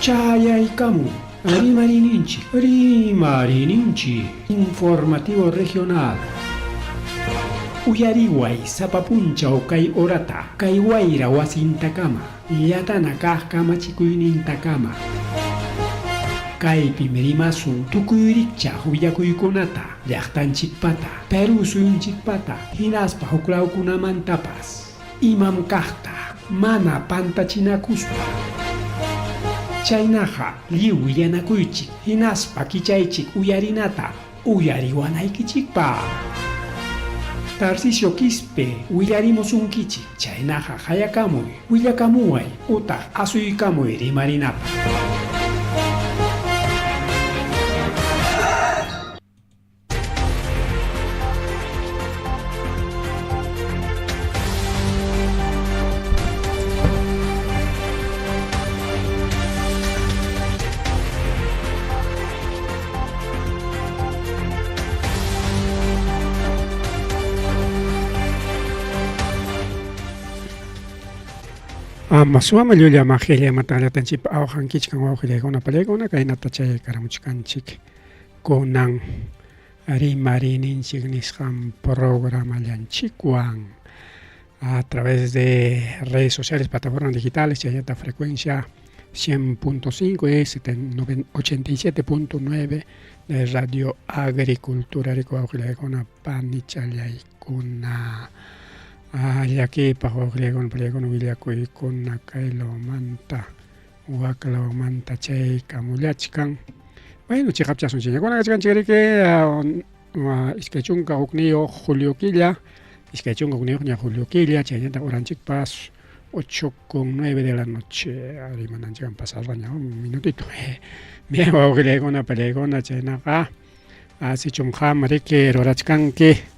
Chayaykamun Rimarininchik, Rimarininchik, Informativo Regional. Uyariway sapa punchaw kay horata, kay wayra wasintakama, llatana kaq kamachikuynintakama. Kaypim rimasun tukuy rikchaq willakuykunata, llaqtanchikpata, Perú suyunchikpata, hinaspa huklawkunamantapas. Imam kaqta mana pantachinakuspa. Chaynaqa lliw willanakuychik hinaspa kichaychik uyarinata uyariwanaykichikpaq. Tarcisio Quispe willarimusunkichik, chaynaqa qayakamuy, willakamuway utaq asuykamuy rimarinapaq. Ama suama llulla magia mataqllatanchikpa awqankichkan wawqillaykuna pallaykuna kaynata chayaykaramuchkanchik kunan Rimariyninchik nisqan programallanchikwan a través de redes sociales, plataformas digitales, chaynata frecuencia 100.5 y 87.9 de Radio Agricultura riku wawqillaykuna panichallaykuna llakiypaq wawqillaykuna pallaykuna willakuykuna kay lawmanta Waklawmanta chaykamullachkan. Bueno, chiqapchasun chiñakuna kachkanchik riki 21 julio killa, 21ña julio killa, chaynataq horanchikpas 8 con 9 de la noche rimananchikman pasarqaña un minutito. Bien, wawqillaykuna, pallaykuna, chaynaqa sichum qam riki rurachkanki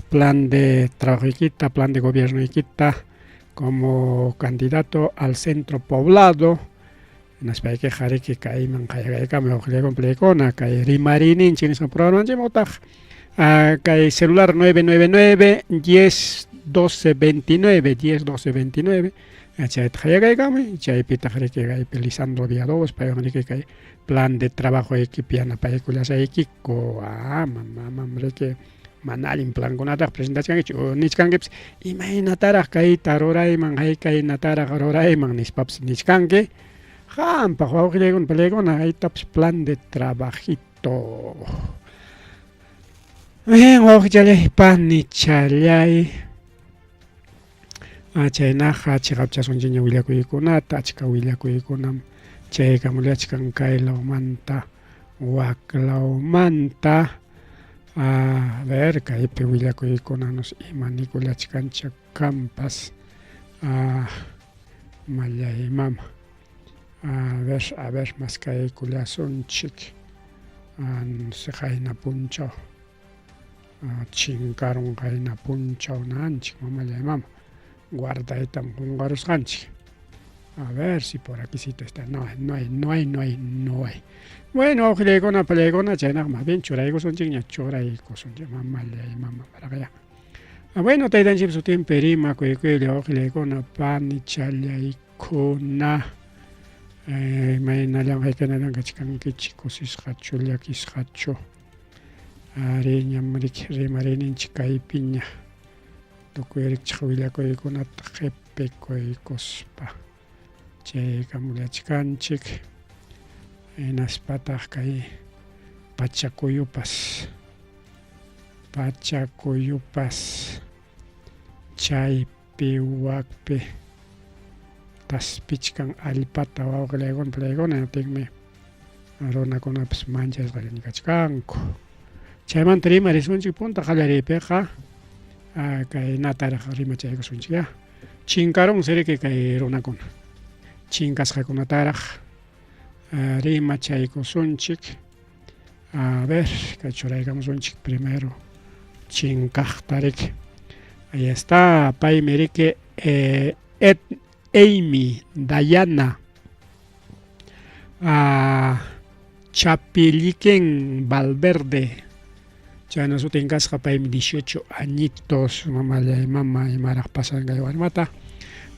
plan de trabajoykita, plan de gobiernoykita, Como candidato al centro poblado, hinaspaykiqa riki kayman qayakaykamuy wawqillaykuna palaykuna kay rimariyninchik nisqa programanchikman utaq kay celular 999 10 12 29 10 12 29 chayta qayakaykamuy chaypitaq riki kaypi Lisandro Villalobos paywan riki kay plan de trabajo equipo yanapaykullasaykiku mamam riki Mana allin plankunataqa presentachkankichu nichkankipas imaynataraq kayta rurayman haykaynataraq rurayman nispapas nichkanki qampaq wawqillaykuna palaykuna haytapas plan de trabajito bien wawqichallay panichallay chaynaqa chiqapchasunchikña willakuykunata achka willakuykunam chaykamullachkan kay lawmanta waklawmanta A ver, kaypi willakuykunanos ima nikullachkancha kanpas. Ah, mallay mama. A ver, a ver, maskaykullasunchik. Ah, qayna punchaw. Ah, chinkarun qayna punchaw nanchik, mamallay mama. Guardaytam qunqarusqanchik. A ver si por aquícito está. No, no hay, no hay, no hay, no hay. Bueno, wawqillaykuna, pallaykuna, chaynaqa más bien churaykusunchikña, churaykusunchik, mamallay, mama, paraqaya. Ah, bueno, taytanchikpa sutinpi rimakuykuylla, wawqillaykuna, panichallaykuna. Eh, imaynallan, haykanallan kachkankichik, kusisqachu, llakisqachu. Ari, ñam riki rimariyninchik kaypiña. Tukuy rikchaq willakuykunata qipikuykuspa chaykamullachkanchik, hinaspataq kay pachakuyupas pachakuyupas chaypi wakpi taspichkan allpata wawqillaykuna palaykuna hinaptinmi runakunapas manchasqallaña kachkanku. Chaymanta rimarisunchik punta qallariypiqa kaynataraq rimachaykusunchik ya. Chinkarunsi riki kay runakuna. Chinkasqakunataraq rimachaykusunchik. A ver, kay churaykamusunchik primero chinkaqta riki. Ahí está, paymi riki eh, Ed, Amy Dayana ah, Chapilliquen Valverde chayna sutin kasqa paymi 18 añitos mamallay mama imaraq pasan kay warmata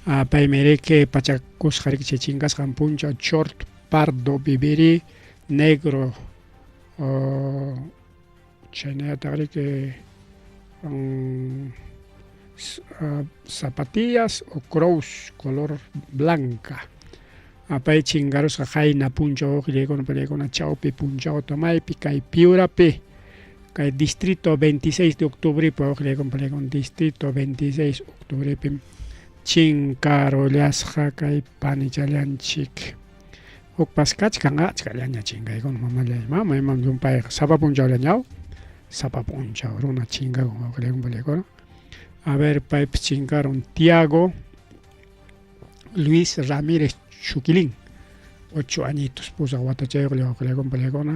ah, paymi riki pachakusqa riki chay chinkasqan punchaw short pardo bibirí negro chaynallataq riki zapatillas o crows color blanca pay chinkarusqa qayna punchaw wawqillaykuna pallaykuna chawpi punchawta maypi kay Piurapi kay distrito 26 de octubrepi wawqillaykuna pallaykuna distrito 26 octubrepim chinkarullasqa kay panichallanchik hukpas kachkan achkallaña chinkaykuna mamallay mama imam llumpayqa sapa punchawllañaw sapa punchaw runa chinkakun wawqillaykuna pallaykuna a ver paypas chinkarun Tiago Luis Ramírez Chuquilín 8 añitos pusaq watachayuqlla wawqillaykuna pallaykuna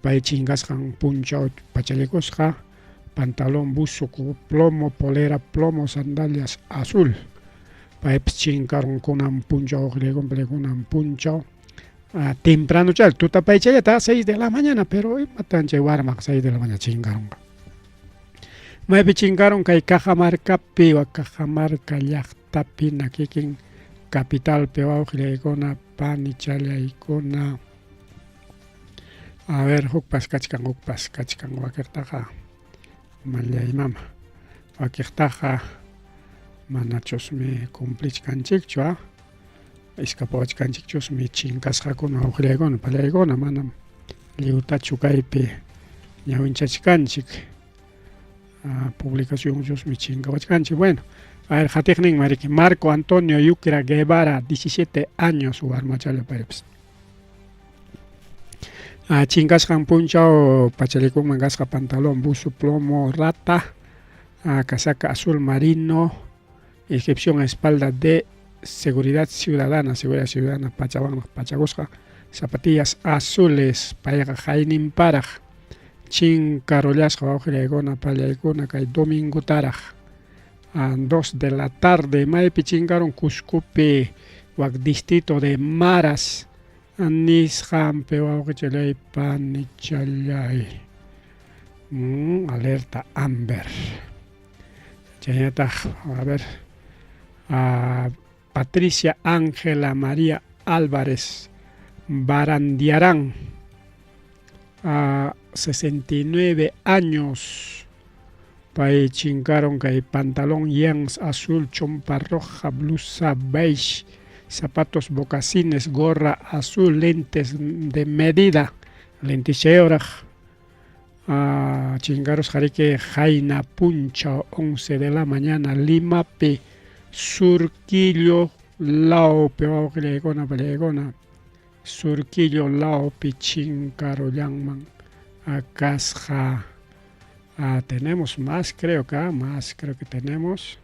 pay chinkasqan punchaw pachallikusqa pantalón buzo plomo polera plomo sandalias azul paypas chinkarun kunan punchaw wawqillaykuna pallaykuna punchaw temprano chay tutapaychallata 6 de la mañana pero imatan chay warmaq 6 de la mañana chinkarunqa maypi chinkarun kay Cajamarcapi wa Cajamarca llaqtapi na kikin capitalpi wawqillaykuna panichallaykuna a ver hukpas kachkan hukpas kachkan wakiqtaqa mallay mama wakiqtaqa manachusmi cumplichkanchikchu a iskapawachkanchikchusmi chinkasqakuna wawqillaykuna pallaykuna manam lliwtachu kaypi ñawinchachkanchik publicacionchusmi chinkawachkanchik bueno a ver qatiqninman riki Marco Antonio Yucra Guevara 17 años warmachalla paypas chinkasqan punchaw pachallikunman kasqa pantalón buzo plomo rata casaca azul marino inscripción a espalda de seguridad ciudadana seguridad ciudadana pachawanraq pachakusqa zapatillas azules payqa hayninparaq chinkarullasqa wawqillaykuna pallaykuna kay domingotaraq a 2 de la tarde maypi chinkarun Cuscopi wak distrito de Maras nisqanpi wawqichallay panichallay alerta Amber chaynataq a ver Patricia Ángela María Álvarez Barandiarán a 69 años pay chinkaron kay pantalón jeans azul chompa roja blusa beige zapatos bocasines gorra azul lentes de medida lentichayuraq chinkarusqa riki qayna punchaw 11 de la mañana Limapi Surquillo lawpi wawqillaykuna pallaykuna Surquillo lawpi chinkarullanman kasqa tenemos más creo que más creo que tenemos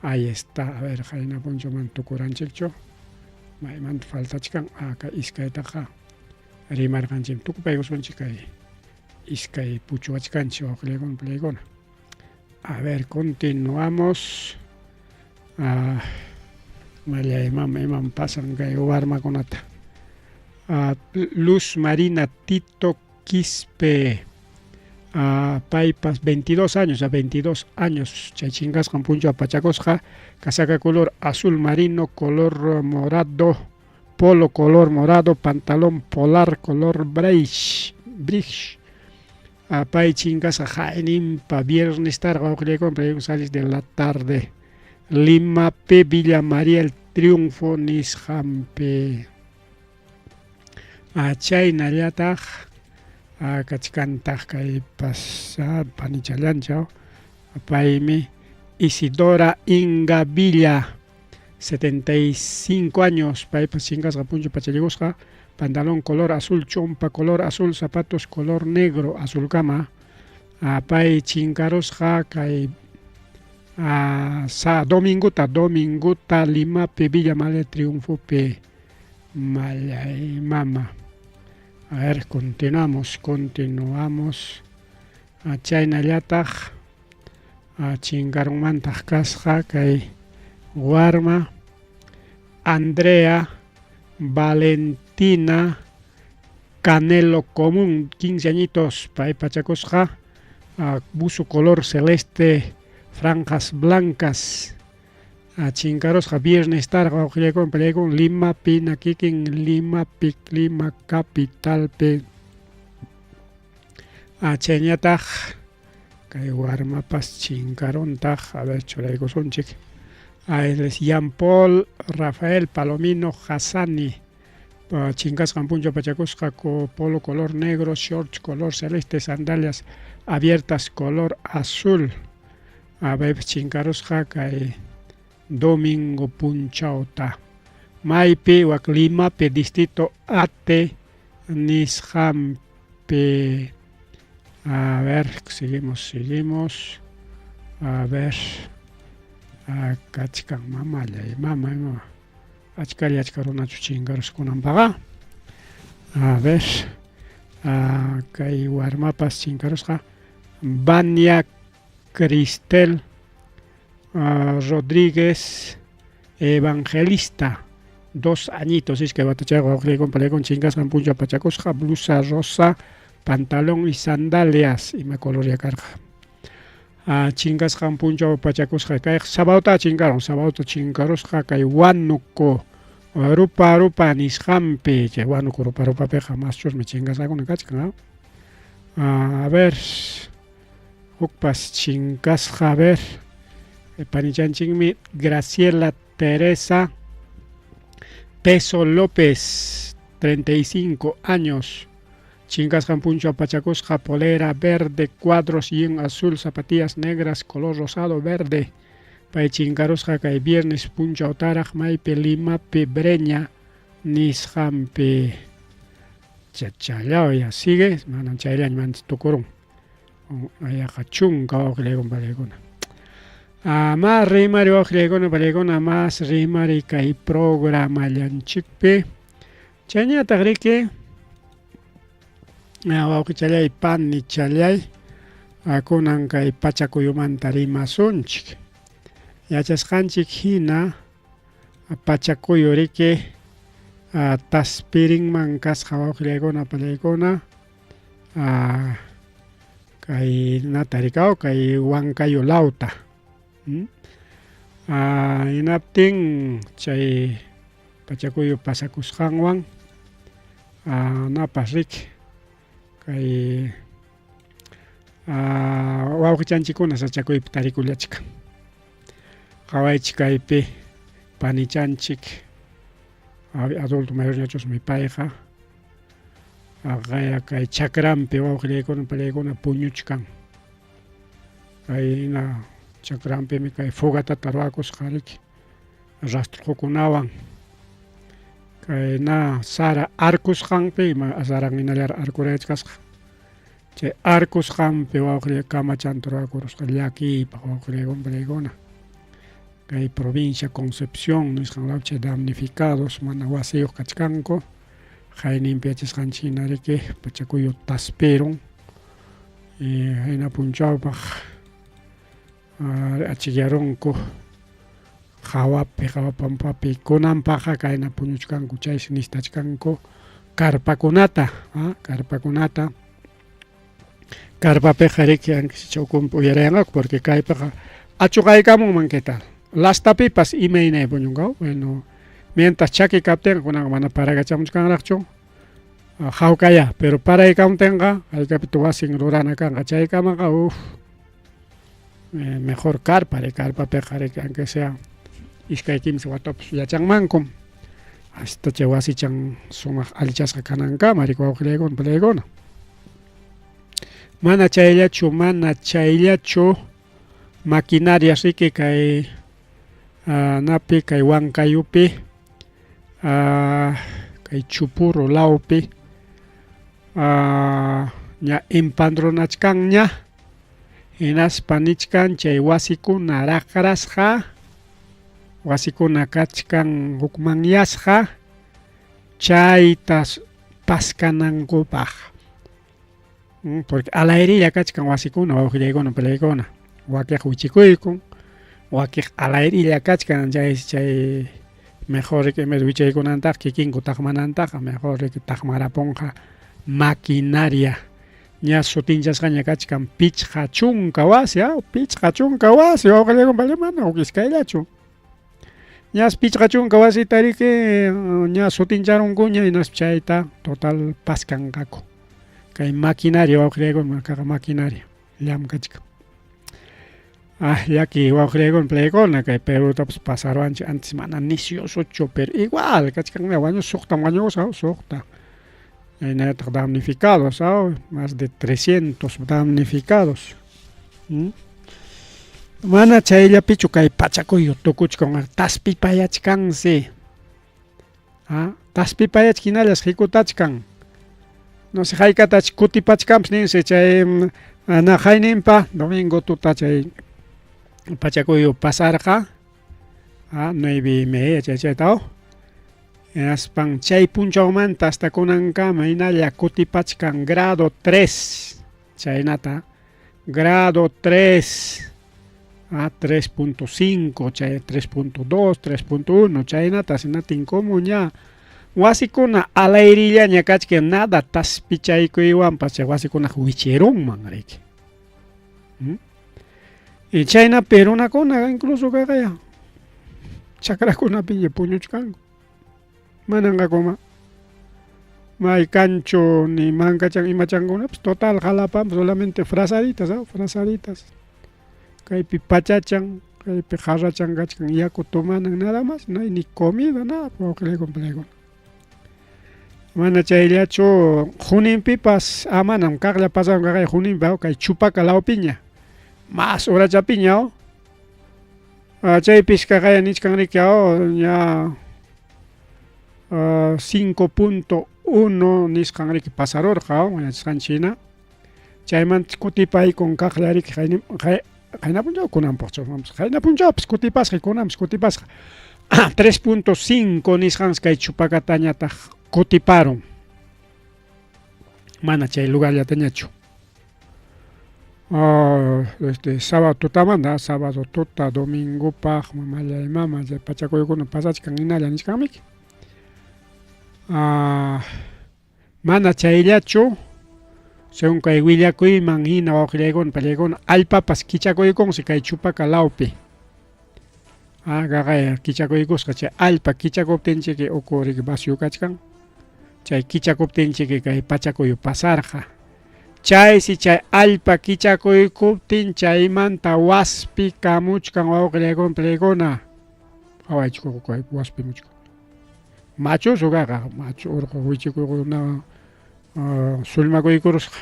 ahí está a ver qayna punchawman tukuranchikchu maymanta faltachkan kay iskaytaqa rimarqanchik tukupaykusunchik kay iskay puchuwachkanchik wawqillaykuna pallaykuna a ver continuamos mallay mama imam pasan kay warmakunata Luz Marina Tito Quispe paypas 22 años a 22 años chay chinkasqan punchaw pachakusqa casaca color azul marino color morado polo color morado pantalón polar color beige bridge pay chinkasqa hayninpa viernes tarde wawqillaykuna 6 de la tarde Limapi Villa María el Triunfo nisqanpi chaynallataq kachkantaq kaypas panichallanchaw paymi Isidora Inga Villa 75 años paypas chinkasqa punchaw pachallikusqa pantalón color azul chompa color azul zapatos color negro azulkama pay chinkarusqa kay sa domingota domingota Limapi Villa María Triunfopi mallay mama a ver continuamos continuamos chaynallataq chinkarunmantaq kasqa kay warma Andrea Valentina Canelo Común 15 añitos pay pachakusqa buzo color celeste franjas blancas. Chinkarusqa viernes tarqa wawqillaykuna pallaykuna Limapi na kikin Limapi Lima capitalpi. Chayñataq kay warmapas chinkaruntaq, a ver churaykusunchik. Él es Jean Paul Rafael Palomino Hassani. Chinkasqan punchaw pachakusqa polo color negro, shorts color celeste, sandalias abiertas color azul. Paypas chinkarusqa kay domingo punchawta. Maypi wak Limapi distrito Ate nisqanpi. A ver, seguimos, seguimos. A ver, kachkan mamallay, mama, mama. Achkalla achka runachu chinkarusqa kunanpaqa. A ver, kay warmapas chinkarusqa. Vania Cristel Rodríguez Evangelista, 2 añitos, iskay watachayuq wawqillaykuna palaykuna chinkasqan punchaw pachakusqa, blusa rosa, pantalón y sandalias, ima colorya karqa. Chinkasqan punchaw pachakusqa, kayqa sabadota chinkarun, sabadota chinkarusqa kay Huánuco Rupa Rupa nisqanpi, chay Huánuco Rupa Rupapiqa maschusmi chinkasqakuna kachkan. A ver, hukpas chinkasqa, a ver, panichanchikmi Graciela Teresa Peso López, 35 años. Chinkasqan punchaw pachakusqa polera verde, cuadros y en azul, zapatillas negras, color rosado, verde. Pay chinkarusqa kay viernes punchaw taraq maypi Limapi Breña nisqanpi. Chachallaw ya sigue, manam chayllaña mantas tukurun. Yaqa chunka wawqillaykuna pallaykuna. Más rimari wawqillaykuna pallaykuna, más rimari kay programallanchikpi. Chayñataq riki wawqichallay panichallay kunan kay pachakuyumanta rimasunchik. Yachasqanchik hina pachakuyu riki taspirinman kasqa wawqillaykuna pallaykuna kay nata rikaw kay Huancayo lawta. Hinaptin chay pachakuyu pasakusqanwan napas riki kay wawqichanchikkuna sachakuypi tarikullachkan. Qawaychik kaypi panichanchik adulto mayorñachusmi payqa kay chakranpi wawqillaykuna pallaykuna puñuchkan. Kay hina chakranpimi kay fogatata ruwakusqa riki rastrojokunawan. Kay na sara arkusqanpi ima saran hinallara arkurayachkasqa. Chay arkusqanpi wawqillay kamachanta ruwakurusqa llakiypaq wawqillaykuna pallaykuna. Kay provincia Concepción nisqan lawpi chay damnificados mana wasiyuq kachkanku. Qayninpi yachasqanchik hina riki pachakuyu taspirun. Hina punchawpaq achikyarunku hawapi, hawa pampapi kunanpaqqa kayna puñuchkanku chaysi nistachkanku karpakunata, karpakunata. Karpapiqa riki aunque ukunpi uyarayanqaku porque kaypiqa achuqaykamunman qué tal. Lastapipas imaynay puñunkaw, bueno, mientras chaki kaptinqa kunanqa mana parakachamuchkanraqchu hawkaya, pero paraykamuptinqa haykapita wasin rurana kanqa chaykamaqa uff mejor karpa karpapiqa riki aunque sea iskay kimsa watapas yachanmankum hasta chay wasichan sumaq allichasqa kanankama riki wawqillaykuna palaykuna. Mana chayllachu, mana chayllachu maquinarias riki kay napi kay Huancayupi kay Chupuro lawpi ña empadronachkanña hinaspa nichkan chay wasikuna raqrasqa wasikuna kachkan hukmanyasqa chayta paskanankupaq. Porque alayrilla kachkan wasikuna wawqillaykuna palaykuna wakiq wichikuykun wakiq alayrilla kachkan chay chay mejor riki en vez wichaykunantaqa kikinku taqmanantaqa mejor riki taqmarapunqa maquinaria ña sutinchasqaña kachkan 50 wasi 50 wasi wawqillaykuna palaykuna mana huk iskayllachu. Ñas 50 wasita riki ña sutincharunkuña hinaspa chayta total paskanqaku. Kay maquinaria wawqillaykuna kaqa maquinaria llamkachkan. Ah, llaki wawqillaykuna playkuna kay Perutapas pasaruwanchik antes mana nisyusuchu pero igual kachkanña wañus suqtam wañukusqa suqta. Chaynallataq damnificados, más de 300 damnificados. Mana chayllapichu kay pachakuyu tukuchkan, taspipayachkansi. Taspipayachk hinallas hikutachkan. No sé haykatach kutipachkanpas ninsi chay naqayninpa domingo tuta chay pachakuyu pasarqa. 9:30 chay chayta. Hinaspan chay punchawmanta hasta kunankama hinalla kutipachkan grado 3 chaynata grado 3 a 3.5 chay 3.2 3.1 chaynata hinatin como ña wasikuna alairillaña kachkan nada taspichaykuywanpas chay wasikunaqa wichirunman riki. Y chaynapi runakuna incluso kaqaya chakrakunapiña puñuchkanku. Mananqakuma may kanchu ni mankachan imachankunapas total jalapampas solamente frazaditas, frazaditas. Kaypi pachachan, kaypi jarrachan kachkan yaku tomanan nada más, no hay ni comida, nada, wawqillaykuna. Mana chayllachu Juninpipas manam kaqlla pasaron kaqaya Juninpi kay Chupaca lawpiña más urachapiña chaypis kaqaya nichkan riki ña 5.1 nisqan riki pasarurqa yachasqanchik hina chaymanta kutipaykun kaqlla riki qayna punchaw kunan punchaw qayna punchawpas kutipasqa kunanpas kutipasqa 3.5 nisqansi kay Chupacatañataq kutiparun mana chay lugarllatañachu. Sábado tutamanta, sábado tuta domingopaq mamallay mama chay pachakuykuna pasachkan hinalla nichkanmiki. Mana chayllachu según kay willakuyman hina wawqillaykuna pallaykuna allpapas kichakuykunsi kay Chupaca lawpi. Kaqaya kichakuykusqa chay allpa kichakuptinchik uku riki vacío kachkan. Chay kichakuptinchik kay pachakuyu pasarqa. Chaysi chay allpa kichakuykuptin chaymanta waspi kamuchkan wawqillaykuna pallaykuna. Qhawaychik kay waspi muchkan. Machusu kaqa machu urqu wichikuykuna sullmakuykurusqa.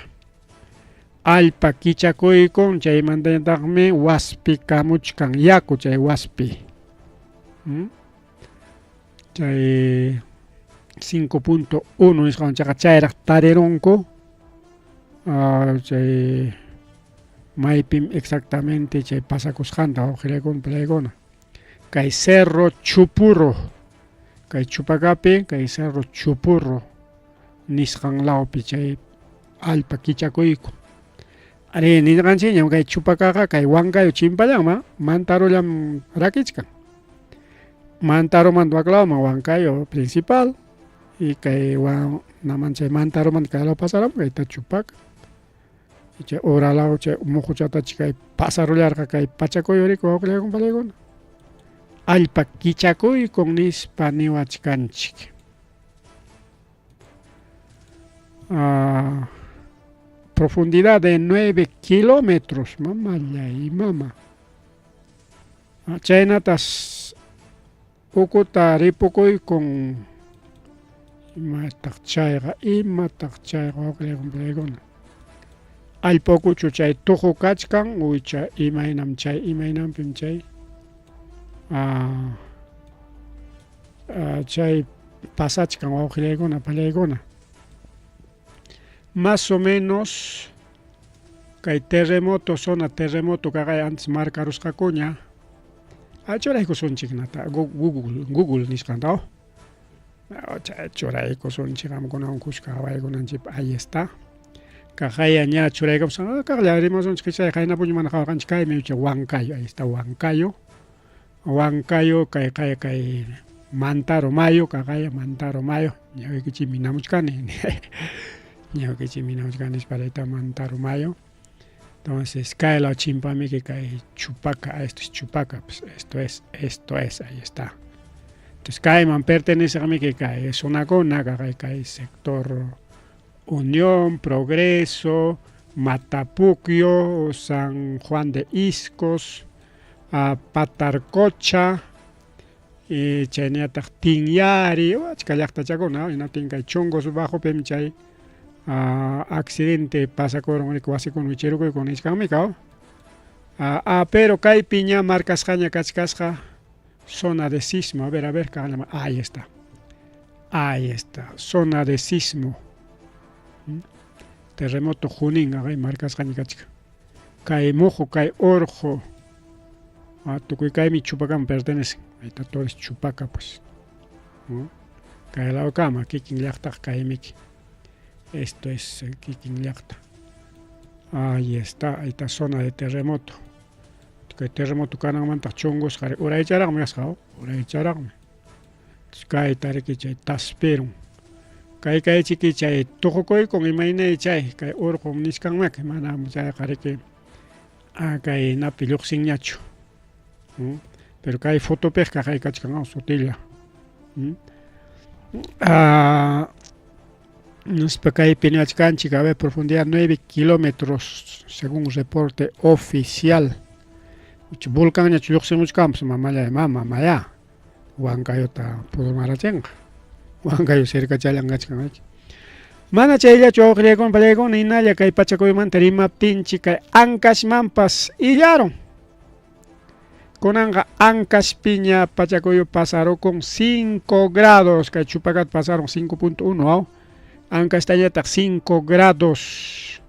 Allpa kichakuykun chaymantañataqmi waspi kamuchkan yaku chay waspi. Chay 5.1 nisqan chaqa chayraq tarirunku chay maypim exactamente chay pasakusqanta wawqillaykuna pallaykuna. Kay Cerro Chupurro kay Chupacapi kay Cerro Chupurro nisqan lawpi chay allpa kichakuyku. Ari nirqanchikñam kay Chupacaqa kay Huancayo chimpallanman Mantarollam rakichkan. Mantaromanta waklawman Huancayo principal y kay naman chay Mantaromanta kay law pasaramun kayta Chupaca. Chay uralaw chay muquchatach kay pasarullarqa kay pachakuyu riki wawqillaykuna pallaykuna. Allpa kichakuykun nispa niwachkanchik. Profundidad de 9 kilómetros, mamallay mama. Chaynatas ukuta ripukuykun imataq chayqa imataq chayqa wawqillaykuna pallaykuna. Allpa ukuchu chay tuqu kachkan uwicha imaynam chay imaynanpim chay chay pasachkan wawqillaykuna pallaykuna. Más o menos kay terremoto zona terremoto kaqay antes marcarusqakuña. Churaykusunchik nata Google Google nisqanta chay churaykusunchik qamkunawan kuska qhawaykunanchikpaq ahí está. Kaqaya ña churaykamusqa kaqlla rimasunchik chay qaynapuña mana qhawarqanchik kaymi chay Huancayo ahí está Huancayo. Huancayo kay kay kay Mantaro Mayo kaqaya Mantaro Mayo ñawiykichikmi minamuchkani ñawiykichikmi minamuchkani nispa Mantaro Mayo. Entonces kay law chimpamiki kay Chupaca, esto es Chupaca, pues esto es, ahí está. Entonces kayman perteneceqmiki kay zonakuna kay kay sector Unión, Progreso, Matapuquio, San Juan de Iscos, Patarcocha, chaynallataq Tinyari, achka llaqtachakuna, hinaptin kay Chongos Bajopim chay accidente pasakurun wasikuna wichirukuykun nichkanmi kaw. Pero kaypi ña marcasqaña kachkasqa zona de sismo. A ver, ahí está. Ahí está, zona de sismo. Terremoto Junín, ay marcasqaña kachkan. Kay muhu, kay urqu, tukuy kaymi Chupakaman pertenecen. Ahí está todo es Chupaca, pues. Kay lawkama, kikin llaqtaqa kaymiki. Esto es kikin llaqta. Ahí está zona de terremoto. Kay terremoto kananmantaq chungusqa uraycharaqmi kasqa, uraycharaqmi. Kay tariki chay taspirun. Kay kaychiki chay tuqukuykun imaynay chay kay urqun nichkanmaki manam chayqa riki kay napi lluqsinñachu. Pero kay fotopiqa kay kachkan sutilla. Nispa kaypi niwachkanchik, a ver, profundidad 9 kilómetros según reporte oficial. Volcanñachu lluqsimuchkanpas mamallay mama maya. Huancayota purmarachinqa. Huancayo cercachallan kachkan. Mana chayllachu wawqillaykuna pallaykuna hinalla kay pachakuymanta rimaptinchik kay Ancashmanpas illarun. Kunanqa Ancashpiña pachakuyu pasarukun 5 grados, kay Chupacata pasaron 5.1, aw. Ancashtañataq 5 grados.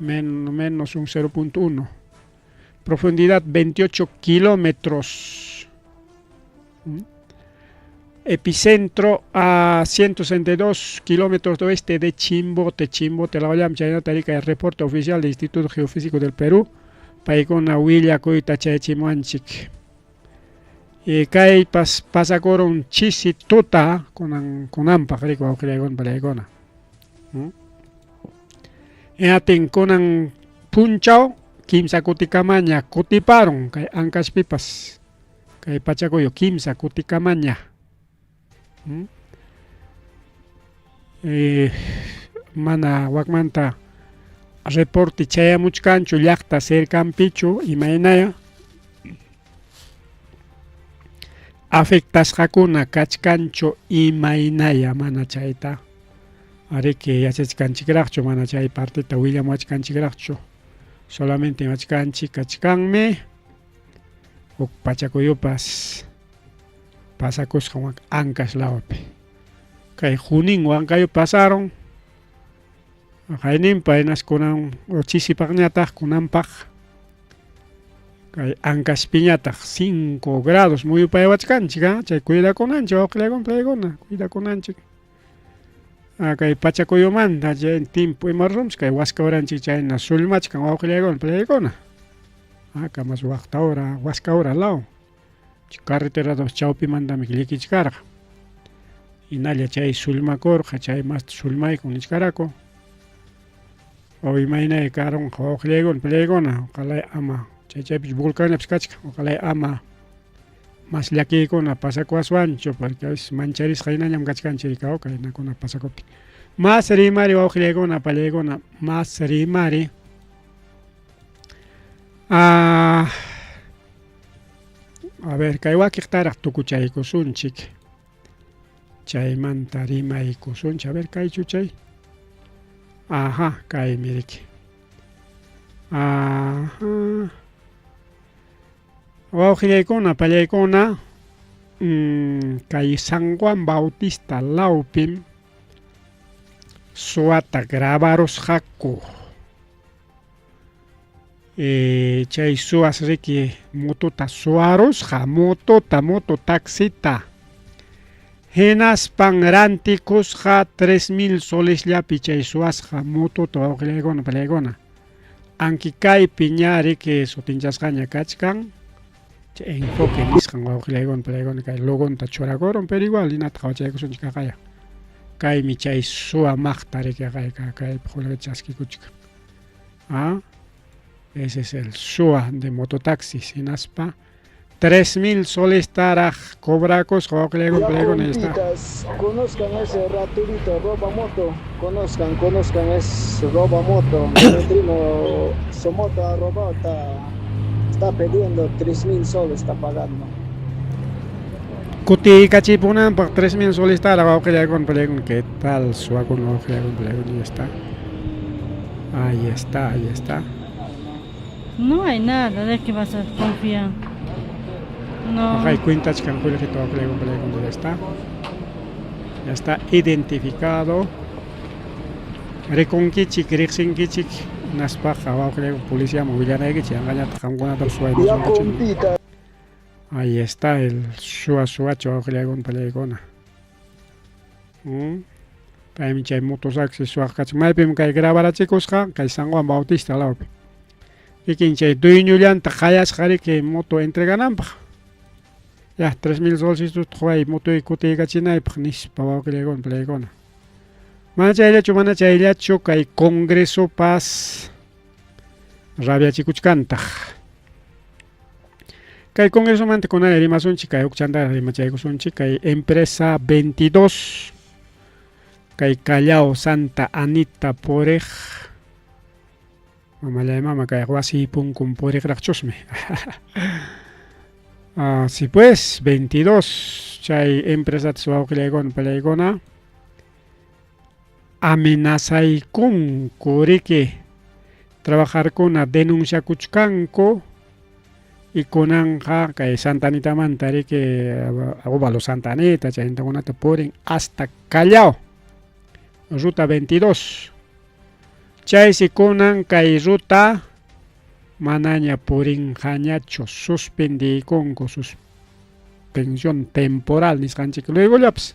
Menos un 0.1. Profundidad 28 kilómetros. Epicentro a 162 kilómetros de oeste de Chimbote, Chimbote, la olla chaynata el reporte oficial del Instituto Geofísico del Perú, paykuna willakuyta chayachimuwanchik. Kay pasakurun chisi tuta kunan kunanpaq riki wawqillaykuna palaykuna. Hinaptin kunan punchaw kimsa kutikamaña kutiparun kay Ancashpipas kay pachakuyu kimsa kutikamaña. Mana wakmanta reporte chayamuchkanchu llaqta cercanpichu imaynaya afectasqakuna kachkanchu imaynaya mana chayta ariki yachachkanchikraqchu mana chay partita willamuwachkanchikraqchu solamente wachkanchik kachkanmi huk pachakuyupas pasakusqan Ancash lawpi kay Junín Huancayo pasaron qayninpa hinas kunan chisipaqñataq kunanpaq kay Ancashpiñataq 5 grados muyupayawachkanchik chay cuidakunanchik wawqillaykuna palaykuna cuidakunanchik kay pachakuyumanta chay timpu ima rurunchik kay waska uranchik chayna sullmachkan wawqillaykuna palaykuna kamas waqta hora waska hora law carreteratapas chawpimantami llikichkarqa hinalla chay sullmakurqa chay masta sullmaykun nichkaraku o imaynay karunqa wawqillaykuna palaykuna ojalá ama chay chaypichu volcanllapas kachkan ojalá ama mas llakiykuna pasakuwaswanchu porque a veces mancharisqa hinallam kachkanchik kaynakuna pasakuptin. Mas rimari wawqillaykuna palaykuna mas rimari a ver kay wakiqtaraq tukuchaykusunchik chaymanta rimaykusunchik a ver kaychu chay aha kaymi riki aha wawqillaykuna pallaykuna kay San Juan Bautista lawpim suwata grabarusqaku chay suwas riki motota suwarusqa motota moto taxita hinaspan rantikusqa 3000 solesllapi chay suwasqa motota wawqillaykuna palaykuna anki kaypi ña riki sutinchasqaña kachkan chay enfoque nisqan wawqillaykuna palaykuna kay logonta churakurun pero igual hinata qhawachaykusunchik kaqaya kaymi chay suwa maqta riki kaypi qullqita chaskikuchkan. Ese es el SUA de mototaxis hinaspa 3000 solestaraq cobrakusqa wawqillaykuna palaykuna Ya ahí está. compitas, conozcan ese raterito roba moto, conozcan, conozcan es roba moto. Mi primo su moto ha robado, está, está pidiendo 3000 soles, está pagando. Kutiykachipunanpaq 3000 solestaraq wawqillaykuna palaykuna qué tal suwakuna wawqillaykuna palaykuna ahí está. Ahí está, ahí está. No hay nada de qué vas a confiar. No. Hay cuentachkan qullqita wawqillaykuna palaykuna ya está. Ya está identificado. Rikunkichik, riqsinkichik hinaspaqa wawqillaykuna policiaman willanaykichik yanqañataq qamkunatapas Ya suwaymusunkichik. compitas. Ahí está el suwa suwacho wawqillaykuna palaykuna. Paymi chay mototaxi suwaq kachkan. Maypim kay grabarachikusqa kay San Juan Bautista lawpi. Kikin chay dueñollanta qayasqa riki moto entregananpaq. Ya 3000 solesituta quway motoy kutiykachinaypaq nispa wawqillaykuna palaykuna. Mana chayllachu, mana chayllachu kay congresopas rabiachikuchkantaq. Kay congresomanta kunana rimasunchik, kay huk chantara rimachaykusunchik, kay empresa 22, kay Callao Santa Anita puriq, mamallay mama kay wasi punkun puriqraqchusmi. Así pues, 22, chay empresata wawqillaykuna palaykuna amenazaykunku riki trabajarkuna denunciakuchkanku y kunanqa kay Santa Anitamanta riki Óvalo Santa Anita chaynintakunata purin hasta Callao, ruta 22. Chaysi kunan kay ruta manaña purinqañachu, suspendiykunku, suspensión temporal nisqanchik luegollapas.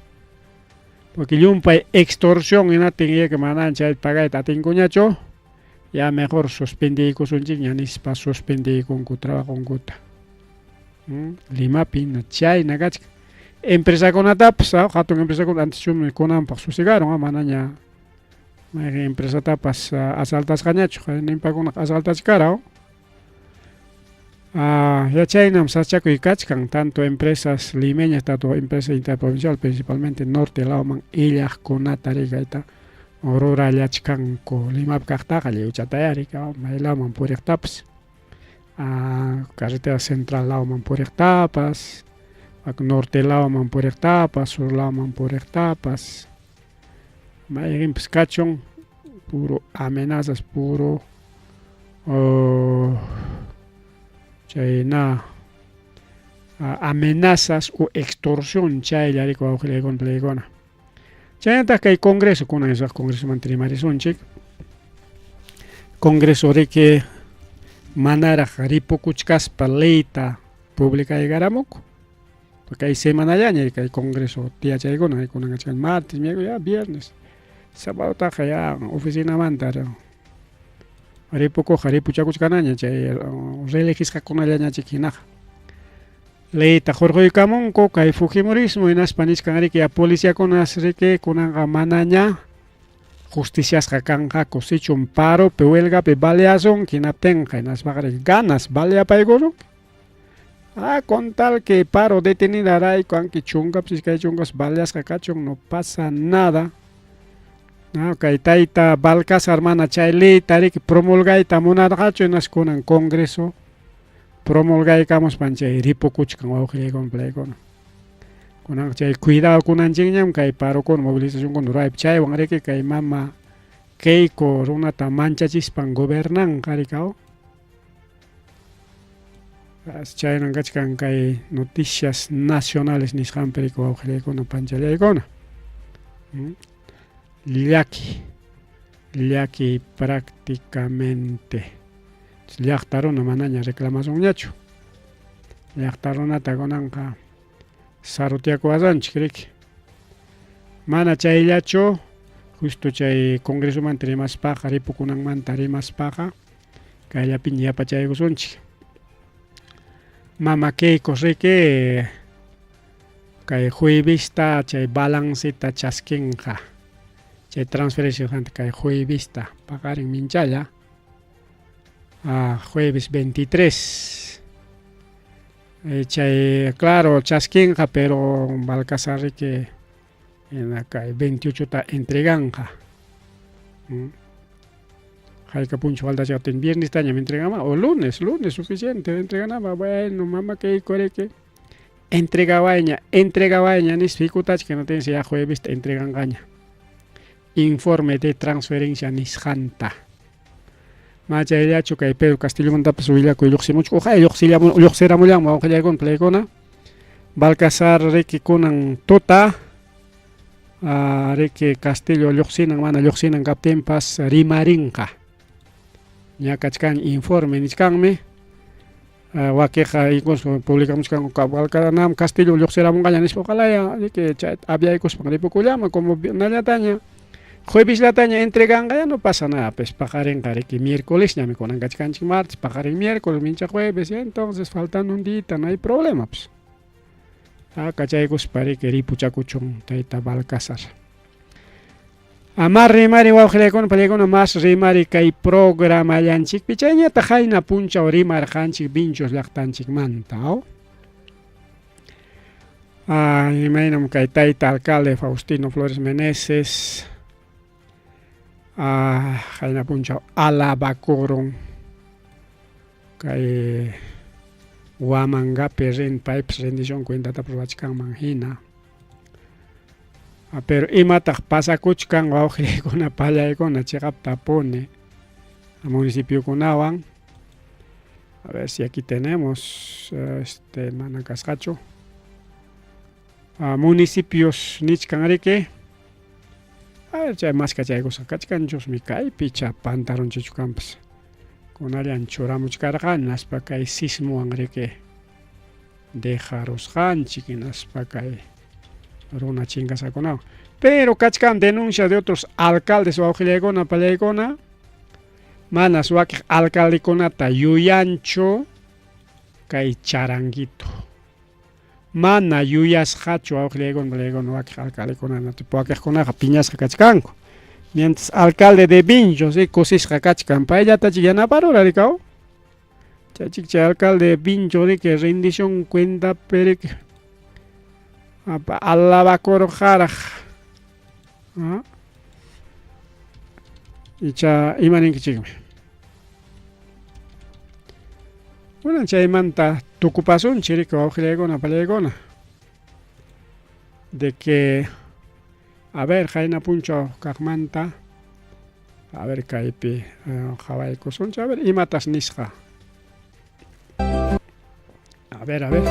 Porque llumpay extorsión hinatin yaka manaña chay pagayta atinkuñachu, ya mejor suspendiykusunchikña nispa suspendiykunku trabajonkuta. Limapi chayna kachkan. Empresakunatapas, hatun empresakuna antes chumi kunanpaq susegaron, manaña mayqin empresatapas asaltasqañachu, ninpakunaqa asaltachkara. Yachaynam sachakuy kachkan tanto empresas limeñas, tanto empresas interprovincial, principalmente norte lawman illaqkunata rikayta rurallachkanku. Limapi kaqtaqa lliwchataya riki, maylawman puriqtapas, carretera central lawman puriqtapas, norte lawman puriqtapas, sur lawman puriqtapas, mayqinpas kachun, puro amenazas, puro chayna amenazas o extorsión chaylla riki wawqillaykuna palaykuna. Chaynataq kay congreso, kunan isaq congresomanta rimarisunchik. Congreso riki manaraq ripukuchkaspa leyta publicaykaramunku. Porque hay semanallaña kay congreso tiyachaykuna, kunan kachkan martes, miércoles, ya viernes. Sábadotaqa ya oficinamanta ripukuqqa ripuchakuchkanaña chay reelegisqakunallañachik hinaqa. Leyta hurquykamunku kay fujimorismo hinaspa nichkan riki ya policiakunas riki kunanqa manaña justiciasqa kanqaku sichum paropi huelgapi baleasunki hinaptinqa hinaspaqa ganas baleapaykusunki. Con tal que paro detenida rayku anki chunkapas iskay chunkapas baleasqa kachun no pasa nada. Kay tayta Balcázar mana chay leyta riki promulgayta munarqachu hinaspa kunan congreso promulgaykamuspan chay ripukuchkan wawqillaykuna palaykuna. Kunanqa chay cuidado kunanchikñam kay parokuna movilizacionkuna ruraypi chaywan riki kay mama Keiko runata manchachispan gobernanqa rikaw. Chaynan kachkan kay noticias nacionales nisqanpi riki wawqillaykuna panchallaykuna. Llaki, llaki prácticamente. Llaqta runa manaña reclamasunñachu. Llaqta runata kunanqa sarutiakuwasanchik riki. Mana chayllachu, justo chay congresomanta rimaspaqa, ripukunanmanta rimaspaqa, kayllapiña yapachaykusunchik. Mama Keiko riki kay juevesta chay balanceta chaskinqa. Chay transferencia kay juevesta paqarin minchalla. Jueves 23. Chay claro chaskinqa pero Balcazar riki hina kay 28 ta entreganqa. Hayka punchaw faltachkaptin viernestañam entreganman o lunes, lunes suficiente entregananpaq. Bueno, mama kayku riki entregawayña, entregawayña nispa hikutachkan hinaptinsi ya juevesta entreganqaña. Informe de transferencia nisqanta. Ma chayllachu kay Pedro Castillomantapas willakuy lluqsimuchkan. Uqay lluqsiramullanmi wawqillaykuna palaykuna. Balcazar riki kunan tuta riki Castillo lluqsinan mana lluqsinan kaptinpas rimarinqa. Ña kachkan informe nichkanmi. Wakiqa incluso publicamuchkanku Balcazar Castillo lluqsiramunqaña nispa ojalá riki chay aviaykuspan ripukullaman como nallataña juevesllataña entreganqa ya no pasa nada pues paqarinqa riki miércolesñami kunan kachkanchik martes paqarin miércoles mincha jueves ya entonces faltando un día no hay problema pues. Kachaykuspa riki ripuchakuchun tayta Balcazar. Ama rimari wawqillaykuna pallaykuna mas rimari kay programallanchikpi chayñataq qayna punchaw rimarqanchik Vinchos llaqtanchikmanta. Imaynam kay tayta alcalde Faustino Flores Meneses qayna punchaw alabakurun kay Huamangapi rin paypas rendición cuentatapas ruwachkanman hina. Pero imataq pasakuchkan wawqillaykuna pallaykuna chiqaptapuni municipiokunawan. A ver si aquí tenemos este mana kasqachu. Municipios nichkan riki. A ver chay maskachaykusqa kachkanchusmi kaypi cha pantarunchichu kanpas. Kunallan churamuchkarqani hinaspa kay sismowan riki dejarusqanchik hinaspa kay runa chinkasakunawan. Pero kachkan denuncia de otros alcaldes wawqillaykuna pallaykuna manas wakiq alcaldekunata yuyanchu kay charanguito. Mana yuyasqachu wawqillaykuna pallaykuna wakiq alcaldekuna wakiqkunaqa piñasqa kachkanku. Mientras alcalde de Vinchos kusisqa kachkan payllatachi yanaparura rikaw. Chaychik chay alcalde de Vinchos riki rendición cuentapi riki alabakurqaraq. Icha ima ninkichikmi. Kunan chaymanta tukupasunchik riki wawqillaykuna pallaykuna. De que a ver qayna punchaw kaqmanta a ver kaypi qhawaykusunchik a ver imatas nisqa. A ver, a ver.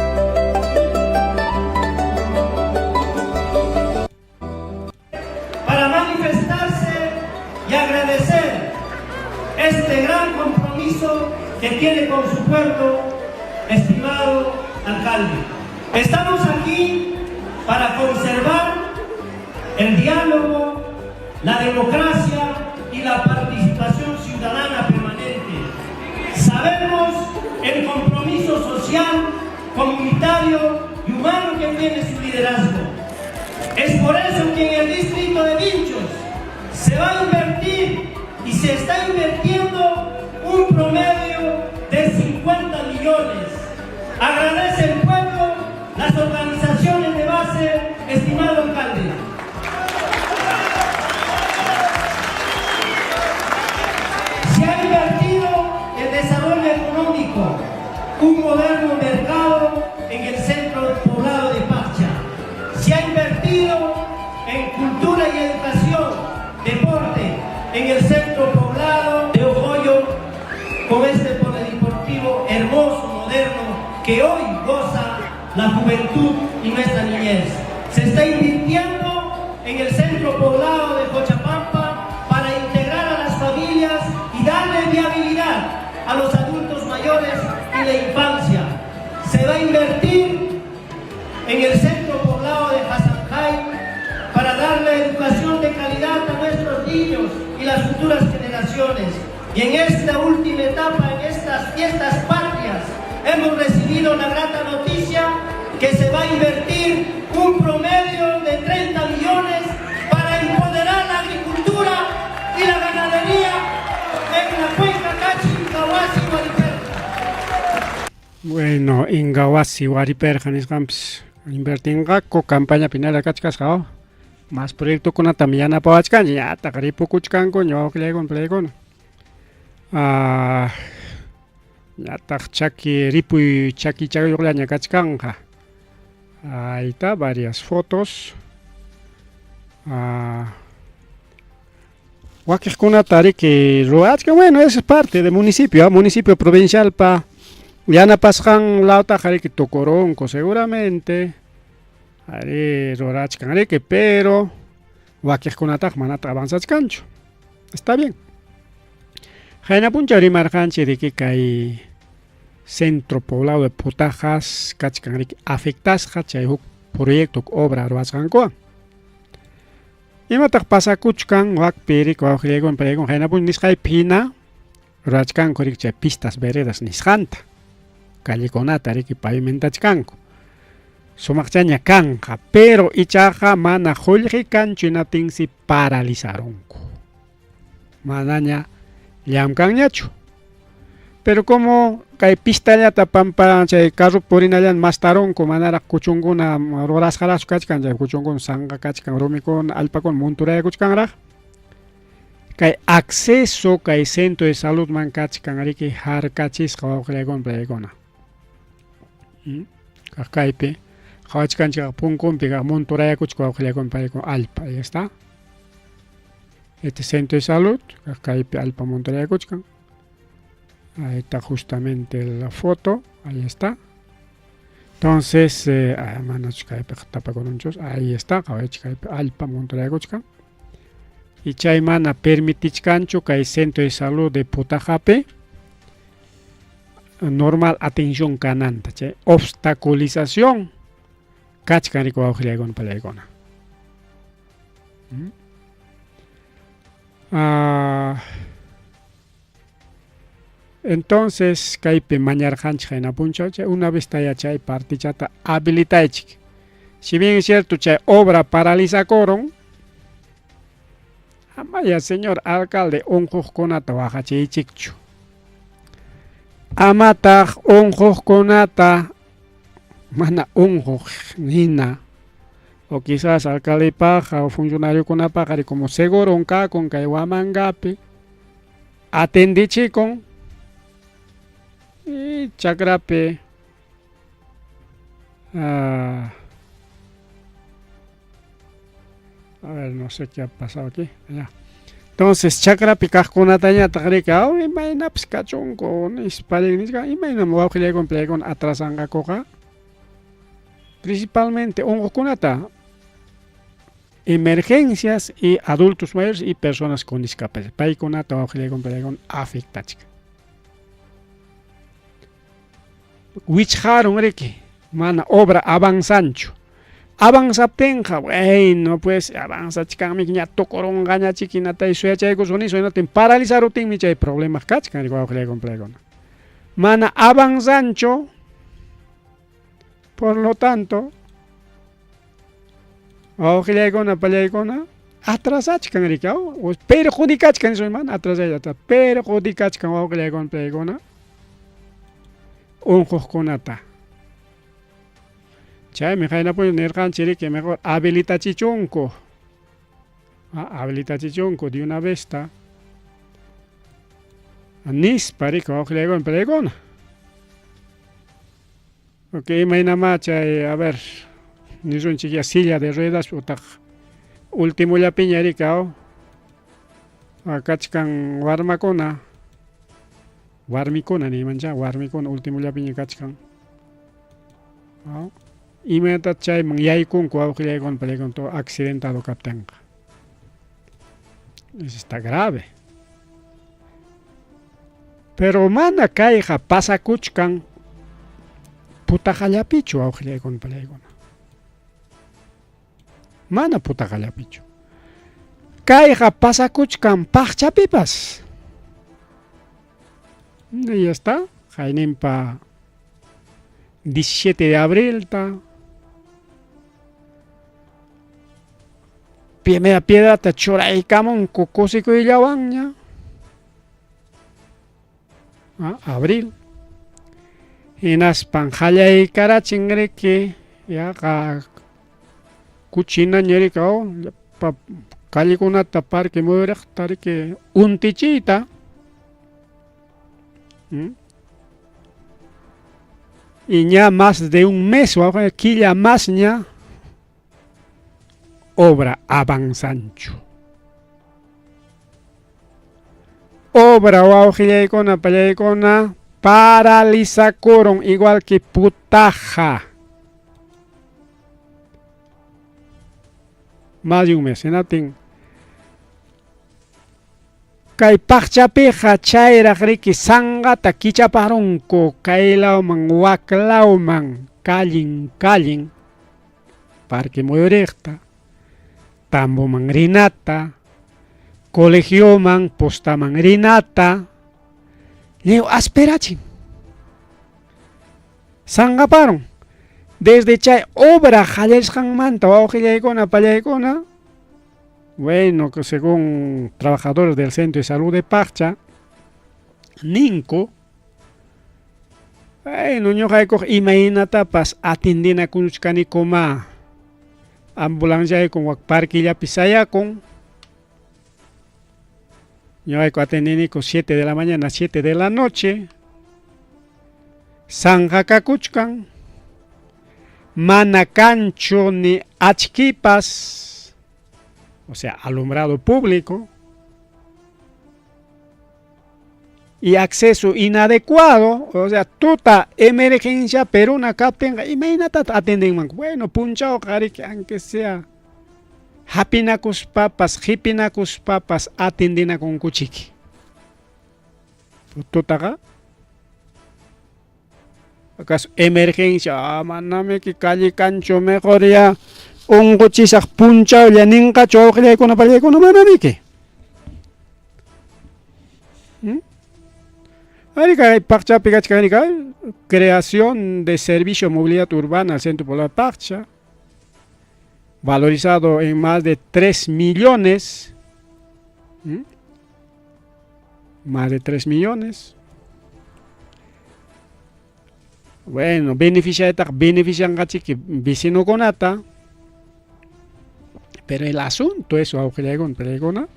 Para manifestarse y agradecer este gran compromiso que tiene con su pueblo, estimado alcalde. Estamos aquí para conservar el diálogo, la democracia y la participación ciudadana permanente. Sabemos el compromiso social, comunitario y humano que tiene su liderazgo. Es por eso que en el distrito de Vinchos se va a invertir y se está invirtiendo un promedio de 50 millones. Agradece el pueblo, las organizaciones de base, estimado alcalde. Se ha invertido en desarrollo económico, un moderno mercado en el centro poblado de Paccha. Se ha invertido en cultura y educación, deporte, en el centro poblado de Ojoyo, con este polideportivo hermoso, moderno, que hoy goza la juventud y nuestra niñez. Se está invirtiendo en el centro poblado de Cochapampa para integrar a las familias y darle viabilidad a los adultos mayores y la infancia. Se va a invertir en el centro poblado de Hasanjay para darle educación de calidad a nuestros niños y las futuras generaciones. Y en esta última etapa, en estas fiestas patrias, hemos recibido la grata noticia que se va a invertir un promedio de 30 millones para empoderar la agricultura y la ganadería en la cuenca Cachi, Cahuasi y Guariperta. Bueno, Ingahuasi Wariperqa nisqanpis invertinqaku campañapi nara kachkasqa oh. Más proyectokunatam yanapawachkanchik ñataq ripukuchkankuña wawqillaykuna palaykuna. Ah, ñataq chaki ripuy chaki chayuqllaña kachkanqa. Ahí está, varias fotos. Ah, wakiqkunata riki ruwachkan, bueno, esa es parte del municipio, ¿ah? municipio provincialpa yanapasqan lawtaqa riki tukurunku seguramente. Arí rurachkan riki, pero wakiqkunataq manataq avanzachkanchu. Está bien. Qayna punchaw rimarqanchik riki kay centro poblado de Putajas kachkan riki afectasqa chay huk proyecto huk obra ruwasqankuwan. Imataq pasakuchkan wakpi riki wawqillaykuna palaykuna qayna punchaw nisqaypi hina ruwachkanku riki chay pistas veredas nisqanta callekunata riki pavimentachkanku. Sumaqchaña kanqa, pero ichaqa mana qullqi kanchu hinaptinsi paralizarunku. Manaña llamkanñachu. Pero como kay pistallata pampa chay carro purinallan mastarunku manaraq kuchunkuna rurasqaraqchu kachkan chay kuchunkuna sanqa kachkan rumikuna allpakuna munturayakuchkanraq kay acceso kay centro de saludman kachkan riki harkachisqa wawqillaykuna playaykuna. Hmm? Kaq kaypi qhawachkanchik punkunpi kaq munturayakuchka wawqillaykuna paykuna allpa ahí está. Este centro de salud, kaq kaypi allpa munturayakuchkan. Ahí está justamente la foto, ahí está. Entonces, eh, ah, manachu kaypiqa tapakurunchus, ahí está, qhawaychik kaypi allpa munturayakuchkan. Y chay mana permitichkanchu kay centro de salud de Putajapi normal atención kananta, chay obstaculización kachkan riki wawqillaykuna palaykuna. ¿Mm? Ah, entonces kaypi mañarqanchik qayna punchaw chay una vez taya chay partichata habilitaychik. Si bien es cierto chay obra paralizakurun, amaya señor alcalde unquqkunata waqachiychikchu. Amataq unquqkunata mana unquq hina o quizás alcaldepaqqa o funcionariokunapaqqa ari como seguron kakun kay Huamangapi atendichikun y chakrapi ah, a ver no sé qué ha pasado aquí allá. Entonces chakrapi kaqkunatañataq riki aw imaynapas kachunku nispa nisqa imaynam wawqillaykuna playkuna atrasanqakuqa principalmente unquqkunata emergencias y adultos mayores y personas con discapacidad paykunata wawqillaykuna playkuna afectachkan wichqarun riki mana obra avanzanchu avanzaptinqa bueno pues avanzachkanmi ña tukurunqañachiki hinatay suyachaykusun nispa hinaptin paralizaruptinmi chay problema kachkan riki wawqillaykuna playkuna mana avanzanchu por lo tanto wawqillaykuna pallaykuna atrasachkan riki perjudicachkan nispa mana atrasayllata perjudicachkan wawqillaykuna pallaykuna unquqkunata chaymi qaynapuni nirqanchik riki mejor habilitachichunku habilitachichunku de una vez ta nispa riki wawqillaykuna pallaykuna Ok, imaynamá chay, a ver, nisunchik ya silla de ruedas utaq ultimollapiña riki aw kachkan warmakuna, warmikuna niymanchá, warmikuna ultimollapiña kachkan. Aw, imaynataq chayman yaykunku wawqillaykuna palaykuna todo accidentado kaptinqa. Eso está grave. Pero mana kayqa pasakuchkan putaqallapichu wawqillaykuna palaykuna. Mana putaqallapichu. Kayqa pasakuchkan paqchapipas. Y ya está. Qayninpa 17 de abrilta primera piedrata churaykamunku kusikuyllawanña. Ah, abril. Hinaspan qallaykarachin riki yaqa kuchinaña riki oh, llapa callekunata parque muyuriqta riki untichiyta. ¿Mm? Y ña más de un mes, killa más ña obra avanzanchu. Obra wawqillaykuna pallaykuna paralizakurun igual que putaja. Más de un mes. Hinaptin kay paqchapiqa chayraq riki sanqata kichaparunku kay lawman wak lawman kallin kallin parque muyuriqta tamboman rinata colegioman postaman rinata lliw asperachin sanqaparun desde chay obra qallarisqanmanta wawqillaykuna pallaykuna. Bueno, que según trabajadores del Centro de Salud de Paccha, ninku, bueno, ñuqaykuq imaynatapas atendinakuchkanikuma ambulanciaykun wak parquillapi sayakun. Ñuqayku atendiniku 7 de la mañana, 7 de la noche. Sanqakakuchkan, mana kanchu ni achkipas, o sea, alumbrado público, y acceso inadecuado, o sea, tuta emergencia peruna kaptinqa imaynatata atendenmanku. Bueno, punchawqa riki aunque sea hapinakuspapas, qipinakuspapas atendinakunkuchiki. Tutaqa acaso emergencia, ah, manamiki calle kanchu mejor ya unquchisaq punchawlla ninqachu wawqillaykuna pallaykuna manamiki. ¿Mm? Ari kay Pacchapi kachkan kay creación de servicio de movilidad urbana al centro poblado Paccha, valorizado en más de 3 millones. ¿Mm? Más de 3 millones. Bueno, beneficiaytaqa beneficianqachiki vecinokunata. Pero el asunto es wawqillaykuna pallaykuna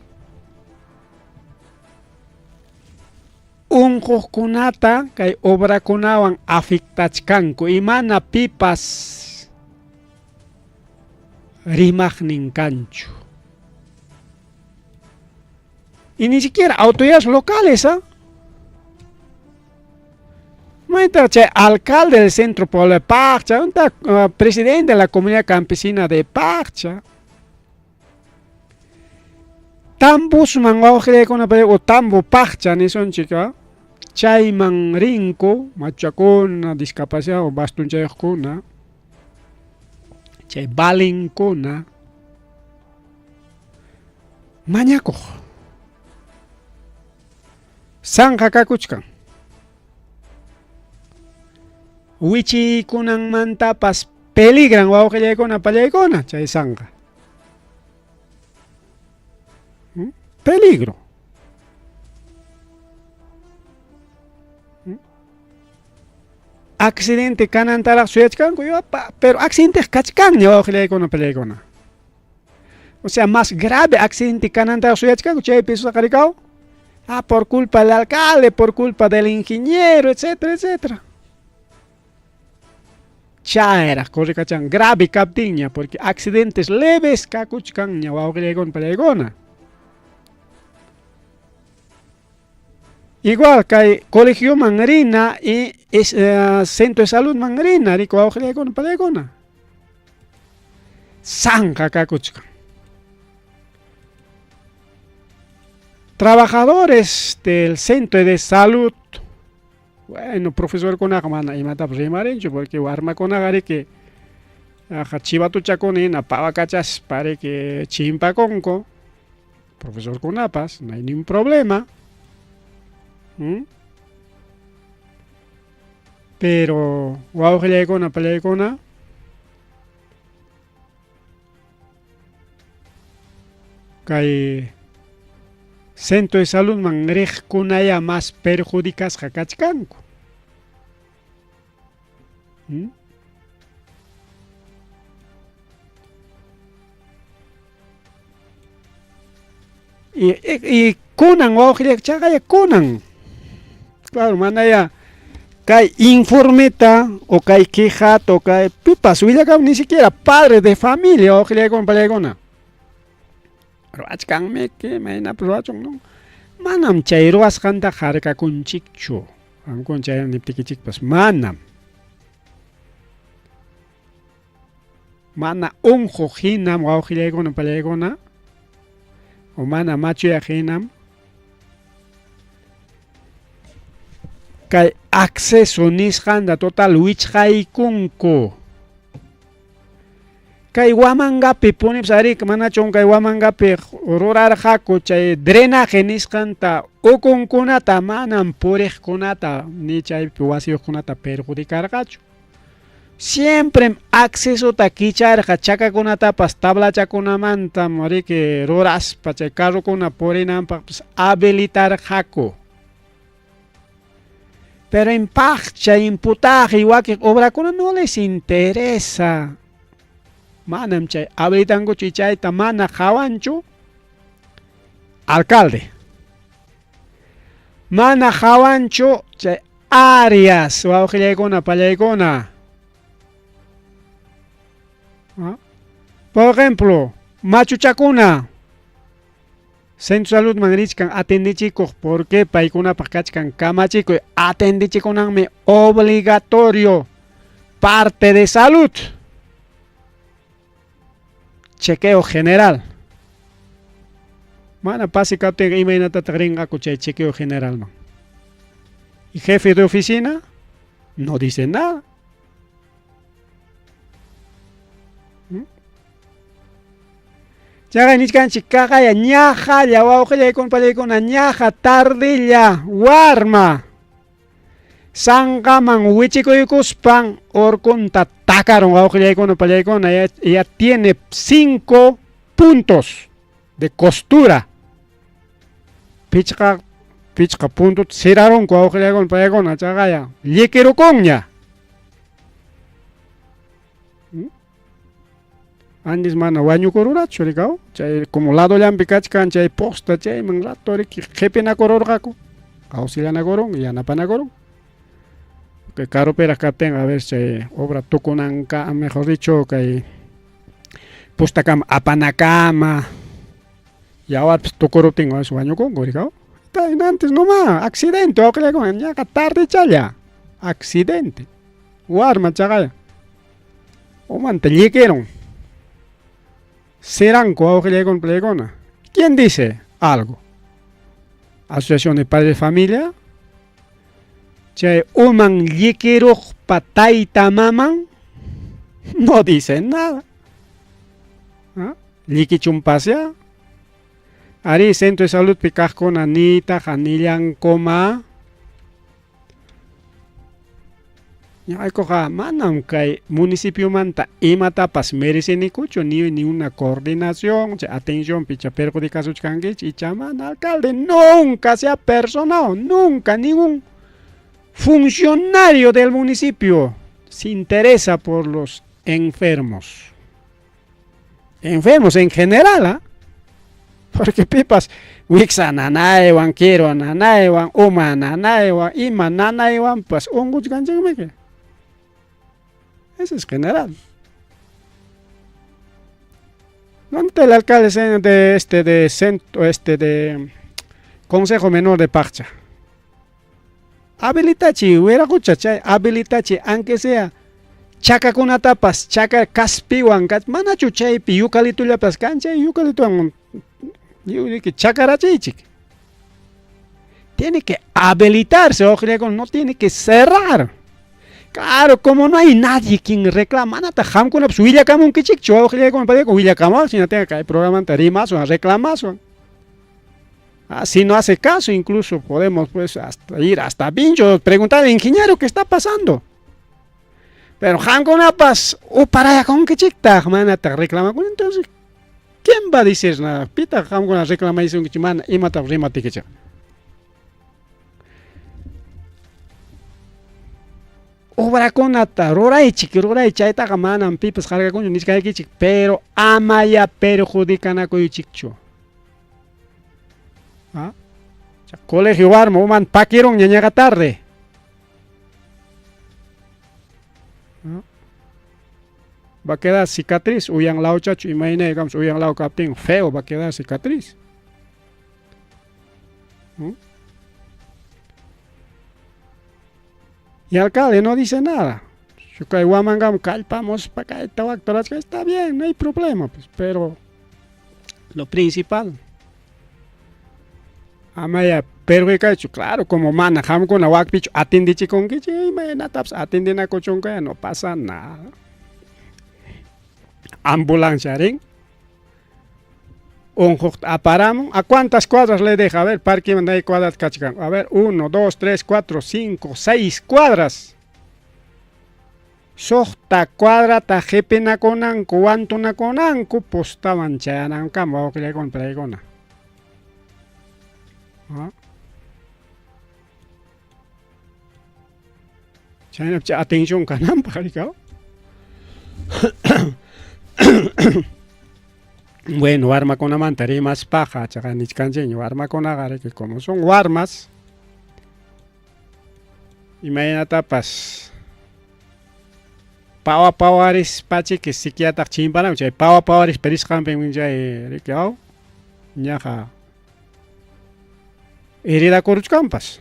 unquqkunata kay obrakunawan afectachkanku y mana pipas rimaqnin kanchu. Y ni siquiera autoridades locales, ¿ah? Mayta chay alcalde del centro poblado de Paccha, ¿dónde está, presidente de la comunidad campesina de Paccha? Tambusman wawqillaykuna o tambo Paccha nisunchik, ¿ah? Chayman rinku machakuna, discapacidad bastunchayuqkuna, chay balinkuna mañakuq. Sanqa kakuchkan. Wichiykunanmantapas peligran wawqillaykuna pallaykuna chay sanqa. ¿Mm? Peligro. ¿Mm? Accidente kanantaraq suyachkanku, pero accidente kachkanña wawqillaykuna pallaykuna. O sea, más grave accidente kanantaraq suyachkanku chaypi saqarikaw. Ah, por culpa del alcalde, por culpa del ingeniero, etcétera, etcétera. Chayraq corrikachan grave kaptinña, porque accidentes leves kakuchkanña wawqillaykuna pallaykuna. Igual kay colegioman rina y es, centro de salud man rina, riku wawqillaykuna pallaykuna. Sanqa kakuchkan. Trabajadores del centro de salud, bueno, profesorkunaqa mana imatapas rimarinchu porque warmakunaqa riki aqa chivatuchakuna hina pawakachaspa riki chimpakunku, profesorkunapas, no hay ningún problema. ¿Mm? Pero wawqillaykuna pallaykuna kay centro de saludman riqkunaya más perjudicasqa kachkanku. ¿Mm? Y, y, kunan wawqillay chaqaya kunan. Claro, manaya kay informeta o kay quejata o kay pipas willakamun ni siquiera padre de familia wawqillaykuna pallaykuna. Ruwachkanmiki maynapas ruwachun no. Manam chay ruwasqanta harkakunchikchu. Qamkuna chay niptikichikpas manam. Mana unquq hinam wawqillaykuna pallaykuna o mana machuyaq hinam kay acceso nisqanta total wichqaykunku. Kay Huamangapi punipas arí manachum kay Huamangapi rurarqaku chay drenaje nisqanta ukunkunata manam puriqkunata ni chaypi wasiyuqkunata perjudicarqachu. Siemprem accesota kicharqa chakakunatapas tablachakunamantam riki ruraspa chay carrokuna purinanpaqpas habilitarqaku. Pero en Paqcha, en Putaje y wakin obrakuna no les interesa. Manam chay habilitankuchu chayta mana qawanchu alcalde. Mana qawanchu chay áreas wawqillaykuna pallaykuna. ¿Ah? Por ejemplo, machuchakuna Centro Saludman richkan atendichikuq, ¿por qué paykunapaq kachkan kamachikuy? Atendichikunanmi obligatorio parte de salud. Chequeo general. Mana pase kaptinqa imaynatataq rinqaku chay chequeo generalman. Y jefe de oficina no dice nada. Chaqay nichkanchik kaqaya ñaqalla wawqillaykuna pallaykuna ñaqa tardilla warma sanqaman wichikuykuspan urkunta takarun wawqillaykuna pallaykuna ya, ya tiene 5 puntos de costura pichqa pichqa punto sirarunku wawqillaykuna pallaykuna chaqaya llikirukunña. Antes mana wañukururachu rikaw chay como ladollanpi kachkan chay posta chayman rato riki qhipinakururqaku auxilianakurun yanapanakurun kay karupiraq kaptinqa a ver chay obra tukunanka mejor dicho kay postakama apanakama yawarpas tukuruptin wañukunku rikaw antes nomás accidente wawqillaykuna ñaqa tardechalla accidente warma chaqaya umanta llikirun Seranku wawqillaykuna pallaykuna. ¿Quién dice algo? Asociación de Padres de Familia. Chay uman llikiruqpa tayta maman no dice nada. ¿Ah? Llikichunpasya. Arí centro de saludpi kaqkuna niytaqa nillankuma. Ñuqaykuqa manam kay municipiomanta imatapas merecenikuchu ni, ni una coordinación, chay atención picha perjudicasuchkankichik icha mana alcalde nunca se ha personado, nunca ningún funcionario del municipio se interesa por los enfermos. Enfermos en general, ¿ah? Porque pipas wiksa nanaywan, kiru nanaywan, uma nanaywan, ima nanaywanpas unquchkanchikmi. Eso es general. ¿Dónde está el alcalde de este de centro, este de Consejo Menor de Paqcha? Habilitachi, wiraqucha chay habilitachi, aunque sea chakakunatapas chaka kaspiwan manachu chaypi yukalitullapas kan chay yukalituwan chakarachiychik. Tiene que habilitarse, no tiene que cerrar. Claro, como no hay nadie quien reclama, manataq qamkunapas willakamunkichikchu wawqillaykuna pallaykuna willakamuwaq sino kay programanta rimasun reclamasun. Ah, si no hace caso, incluso podemos pues hasta ir hasta Vincho, preguntar al ingeniero qué está pasando. Pero qamkunapas uparayakunkichiktaq manataq reclamakun, entonces ¿quién va a decir nada? Pitaq qamkuna reclamaysunkichik mana imatapas rimaptikichik. Obrakunata ruraychik, ruray chaytaqa manam pipas harkakunchu nichkaykichik, pero amaya perjudicanakuychikchu. ¿Ah? Colegio warma uman pakirun ñañaqa tarde. ¿Ah? Va a quedar cicatriz, uyan lawchachu imayna digamos uyan law kaptin feo va a quedar cicatriz. ¿Mm? Y alcalde no dice nada. Huamangam kallpamos pa kayta wakta está bien, no hay problema, pues, pero lo principal amaya perjudicachu, claro, como mana qamkuna wakpichu atindichikunkichik, imaynatapas atindinakuchunkuya, no pasa nada. Ambulancia rin, unquqta aparamun, ¿a cuántas cuadras le deja? A ver, parque hay cuadras kachkan. A ver, 1, 2, 3, 4, 5, 6 cuadras. Suqta cuadrata qipinakunanku, wantunakunanku, postawan chayanankama wawqillaykuna palaykuna. ¿Ah? Chaynapi atención kananpaq rikaw. Bueno, warmakunamanta rimaspaqa chaqa nichkanchikña warmakunaqa riki como son warmas imaynatapas pawa pawarispachiki sikiataq chimpananku chay pawa pawarispa risqanpim chay riki aw ñaqa heridakuruchkanpas.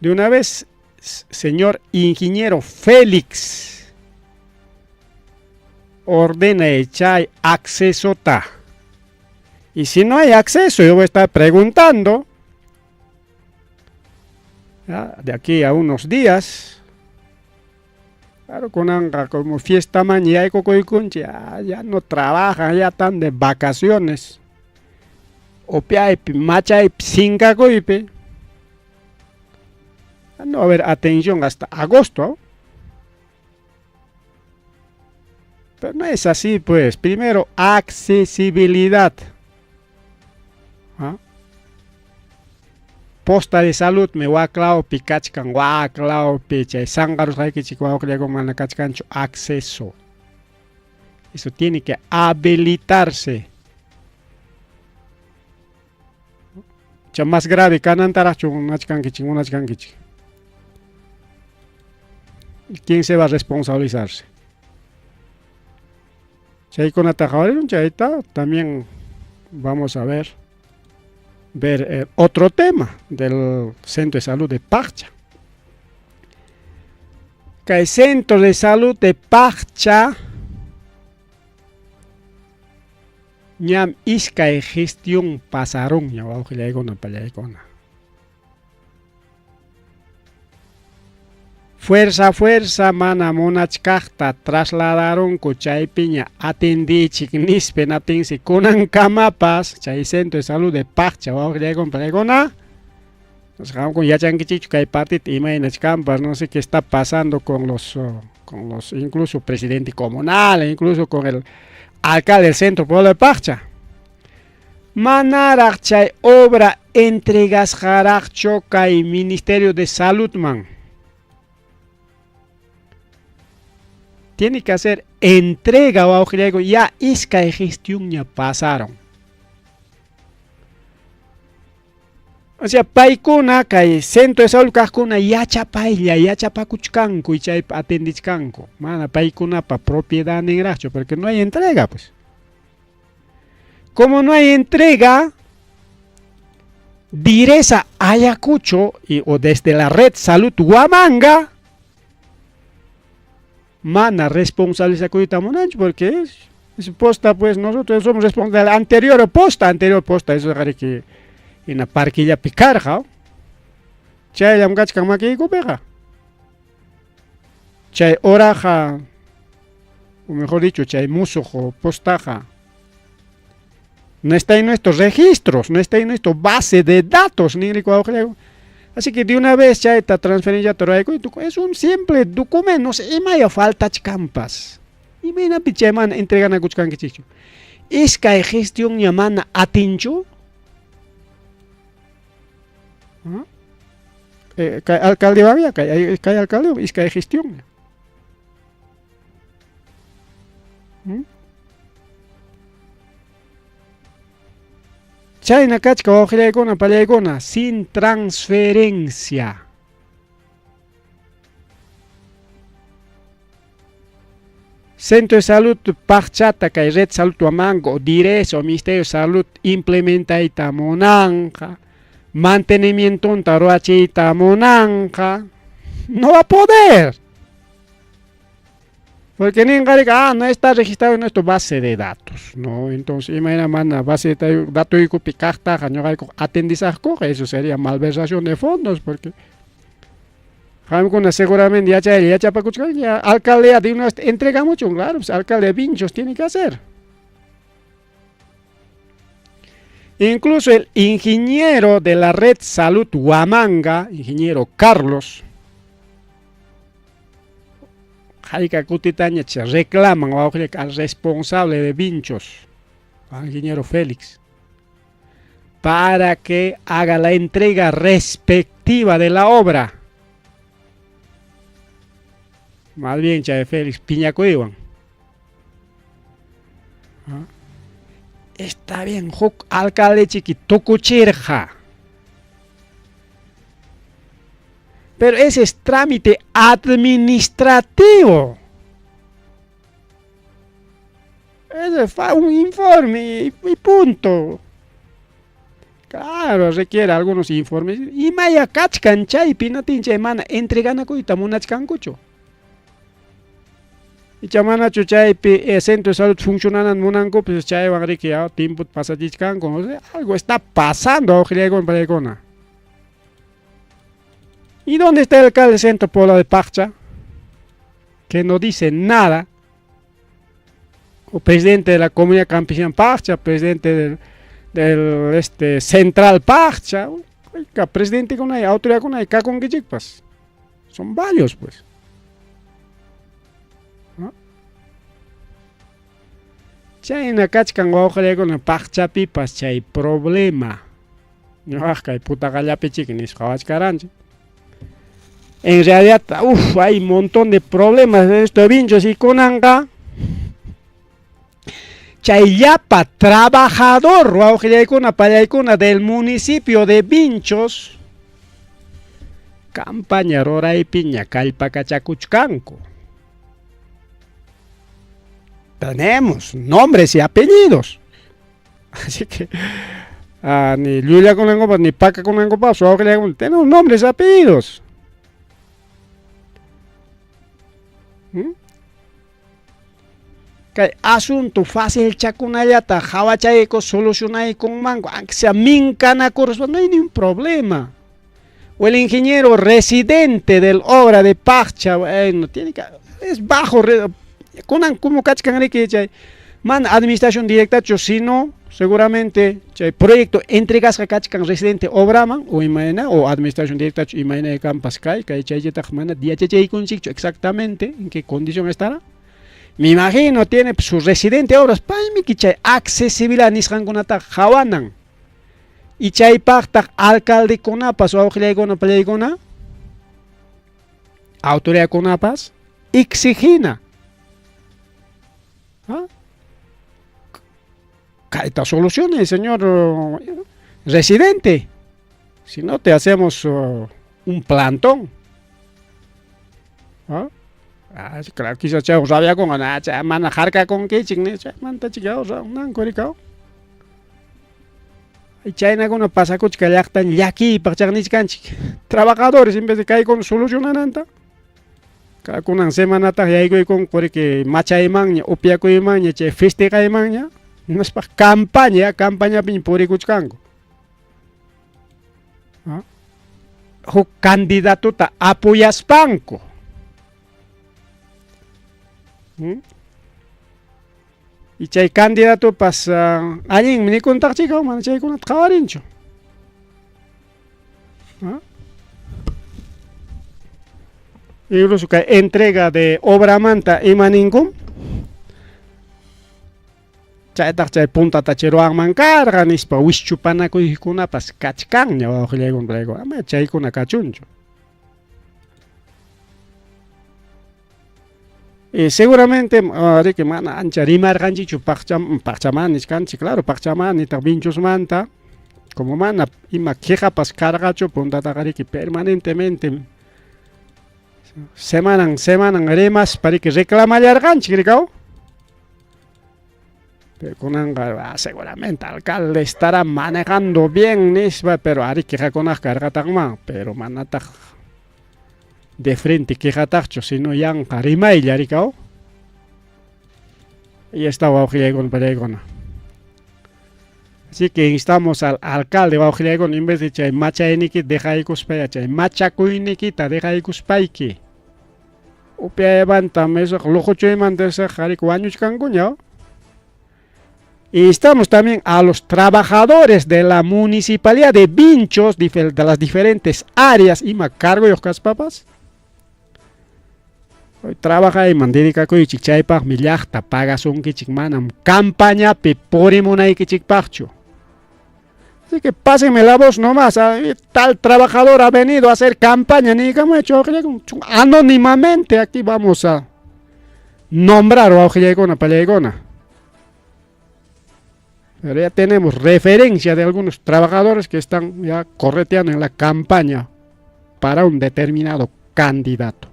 De una vez, señor ingeniero Félix, ordena chay accesota. Y si no hay acceso, yo voy a estar preguntando ¿ya? de aquí a unos días. Claro, kunanqa como fiesta mañana ya, ya no trabajan, ya están de vacaciones. Upiaypi, machaypi, sinkakuypi. No va a haber atención hasta agosto. Pero no es así, pues. Primero, accesibilidad. ¿Ah? Posta de salud me waklawpi kachkan, waklawpi chay sanqarusqaykichik wawqillaykuna mana kachkanchu acceso. Eso tiene que habilitarse. Cha más grave kanantaraqchu munachkankichik, munachkankichik. ¿Quién se va a responsabilizarse? Chaykunata qhawarirun chayta también vamos a ver otro tema del Centro de Salud de Paccha. Que el Centro de Salud de Paccha ñam iskay gestión pasarunña wawqillaykuna pallaykuna. Fuerza, fuerza, mana munachkaqta trasladarunku chaypiña atendichik nispa naptinsi kunankamapas chay Centro de Salud de Paccha wawqillaykuna pallaykuna. Entonces, qamkuna yachankichikchu kay partita imaynachkanpas, no sé qué está pasando con los incluso presidente comunal, incluso con el alcalde del Centro Pueblo de Paccha. Manaraq chay obra entregasqaraqchu kay Ministerio de Salud man. Tiene que hacer entrega wawqillayku, ya iskay gestión ya pasaron. O sea, paykuna kay Centro de Salud kaqkuna yachapaylla yachapakuchkanku y chaypi atendichkanku. Mana paykunapa propiedad ninraqchu porque no hay entrega, pues. Como no hay entrega, Direza Ayacucho o desde la red Salud Huamanga mana responsabilizakuyta munanchu porque es posta, pues nosotros somos responsables de la anterior posta, eso es que en la parquilla picarja, chayllam kachkan makiykupiqa. Chay oraja, o mejor dicho, chay musuq postaja, no está en nuestros registros, no está en nuestra base de datos, ni Así que de una vez ya esta transferencia es un simple documento, no sé, imaya falta campas. Imaynapi chayman entreganakuchkankichikchu. Iskay gestión ñamana atinchu. ¿Ah? Eh, kay alcaldewanña kay kay alcaldewan iskay gestionña. ¿Mm? Chayna kachka wawqillaykuna pallaykuna sin transferencia. Centro de Salud Paqchata kay Red Salud Huamango o Direza o Ministerio de Salud implementayta munanqa, mantenimientonta ruwachiyta munanqa, no va a poder. Porque ninqarika, ah, no está registrado en nuestra base de datos, ¿no? Entonces, imayna mana base de datuykupi kaqtaqa ñuqayku atendisaqkuqa, eso sería malversación de fondos, porque Qamkuna seguramente yachaylla yachapakuchkanki, alcaldía de una vez entregamuchun, claro, pues alcalde de Vinchos tiene que hacer. Incluso el ingeniero de la red Salud Huamanga, ingeniero Carlos, hayka kutitaña reclaman al responsable de Vinchos, al ingeniero Félix, para que haga la entrega respectiva de la obra. Más bien, chay Félix piñakuywan. ¿Ah? Está bien, huk alcalde chiki tukuchirqa. Pero ese es trámite administrativo. Ese es un informe y punto. Claro, requiere algunos informes. Imaya kachkan chaypi natin chay mana entreganakuyta munachkankuchu. Icha manachu chaypi eh, centro de salud funcionanan munanku, pues chaywan riki ya tiempo pasachichkanku, no sé, algo está pasando, paykuna. ¿Y dónde está el alcalde del centro poblado de Paccha? Que no dice nada. O presidente de la comunidad campesina Paccha, presidente del, del este, central Paccha, oiga, presidente con ahí, autoridad con ahí, con Son varios, pues. ¿No? Chayna kachkan wawqallaykuna Paqchapipas chay problema. Ñuqaq kay putaqallapichik nispa qhawachkaranchik. En realidad, uff, hay un montón de problemas de estos vinchos y kunanqa chay llapa trabajador wawqillaykuna pallaykuna del municipio de Vinchos campaña ruraypiña kallpakachakuchkanku. Tenemos nombres y apellidos. Así que ah, ni llullakunankupas ni pakakunankupas wawqillaykuna tenemos nombres y apellidos. ¿Mm? Kay asunto fácil chakunallata hawachayku solucionaykunmanku, aunque sea minkanakuruspa, no hay ningún problema. O el ingeniero residente del obra de Paccha, bueno, tiene que, es bajo, kunan como kachkan riki chay, mana administración directachu, sino seguramente chay proyecto entregasqa kachkan residente obraman o imayna o administración directachu imayna kampas kay, kay chaychataq mana yachachaykunchikchu exactamente en qué condición estará. Me imagino tiene su residente obras, paymi chay accesibilidad nisqankunata hawanan. Y chaypaqtaq alcaldekunapas wawqillaykuna pallaykuna autoridadkunapas exigina. ¿Ah? Kayta soluciones, señor residente. Si no, te hacemos un plantón. ¿Ah? Ah, claro, quizás chay rabiakun, mana harkakunkichik, chaymanta chikaw nanku rikaw. Chaynakuna pasakuchka llaqtan llakiypaq chaqnichkanchik. Trabajadores en vez de kaykuna solucionananta. Kunan semanataq yaykuykunku riki machaymanña, upyakuymanña, chay festejaymanña, hinaspa campaña, campañapiña purikuchkanku. ¿Ah? Huk candidatota apoyaspanku. ¿Mm? Y chay candidatopas uh, allinmi nikuntaqchika mana chaykunata qhawarinchu. ¿Ah? Incluso kay entrega de obramanta ima ninkum chaytaq chay puntata ruwanman karqa nispa wischupanakuykunapas kachkanña wawqillaykuna ama chaykuna kachunchu. Seguramente riki mana ancha rimarqanchikchu Paqchamani nichkanchik, claro, Paqchamani nitaq Vinchusmanta, como mana ima quejapas karqachu puntataqa riki permanentemente semanan semanan rimaspa riki reclamallarqanchik rikaw. Pero kunanqa seguramente alcalde estará manejando bien nispa, pero ari quejakunaq karqataqman, pero manataq de frente quejataqchu, sino yanqa rimaylla rikaw. Y está wawqillaykuna pallaykuna. Así que instamos al alcalde wawqillaykuna, en vez de chay machaynikita dejaykuspaya, chay machakuynikita dejaykuspayki. Upiaymanta mesaq luquchuymanta esaq qharika wañuchkankuña. Instamos también a los trabajadores de la municipalidad de Vinchos, de las diferentes áreas, ima cargoyuq kaspapas. Hoy trabajayman dedikakuychik chaypaqmi llaqta pagasunkichik, manam campañapi purimunaykichikpaqchu. Así que pásenme la voz nomás, tal trabajador ha venido a hacer campaña, niykamuchu anónimamente aquí vamos a nombrar wawqillaykuna pallaykuna. Pero ya tenemos referencia de algunos trabajadores que están ya correteando en la campaña para un determinado candidato.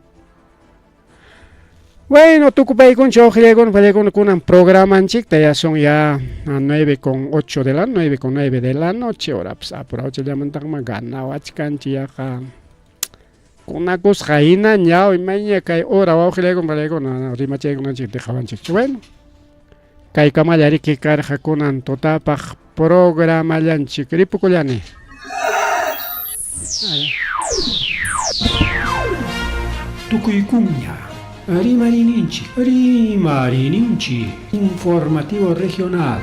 Bueno, tukupaykunchik wawqillaykuna pallaykuna kunan programanchikta ya son ya a 9:08 de la 9:09 de la noche, ahora pues apurawchallamantaqma ganawachkanchik yaqa kunakusqa hinaña imayña kay hora wawqillaykuna pallaykuna rimachaykunanchik dejawanchikchu. Bueno, kaykamalla riki karqa kunan tutapaq programallanchik ripukullani. Tukuykuña Rimarininchik, Rimarininchik, informativo regional.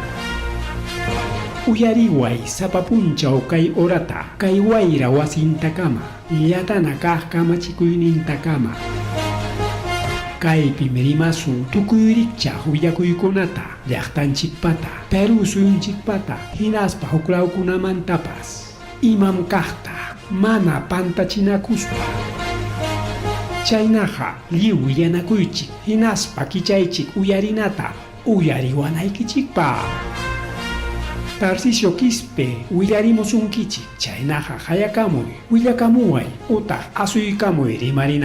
Uyariway sapa punchaw kay horata, kay wayra wasintakama, llatana kaq kamachikuynintakama. Kaypim rimasun tukuy rikchaq willakuykunata, llaqtanchikpata, Perú suyunchikpata, hinaspa huklawkunamantapas. Imam kaqta, mana pantachinakuspa. Chaynaqa lliw willanakuychik, hinaspa kichaychik uyarinata, uyariwanaykichikpaq. Tarcisio Quispe willarimusunkichik, chaynaqa hayakamuy, willakamuway, utaq asuykamuy rimarinapaq.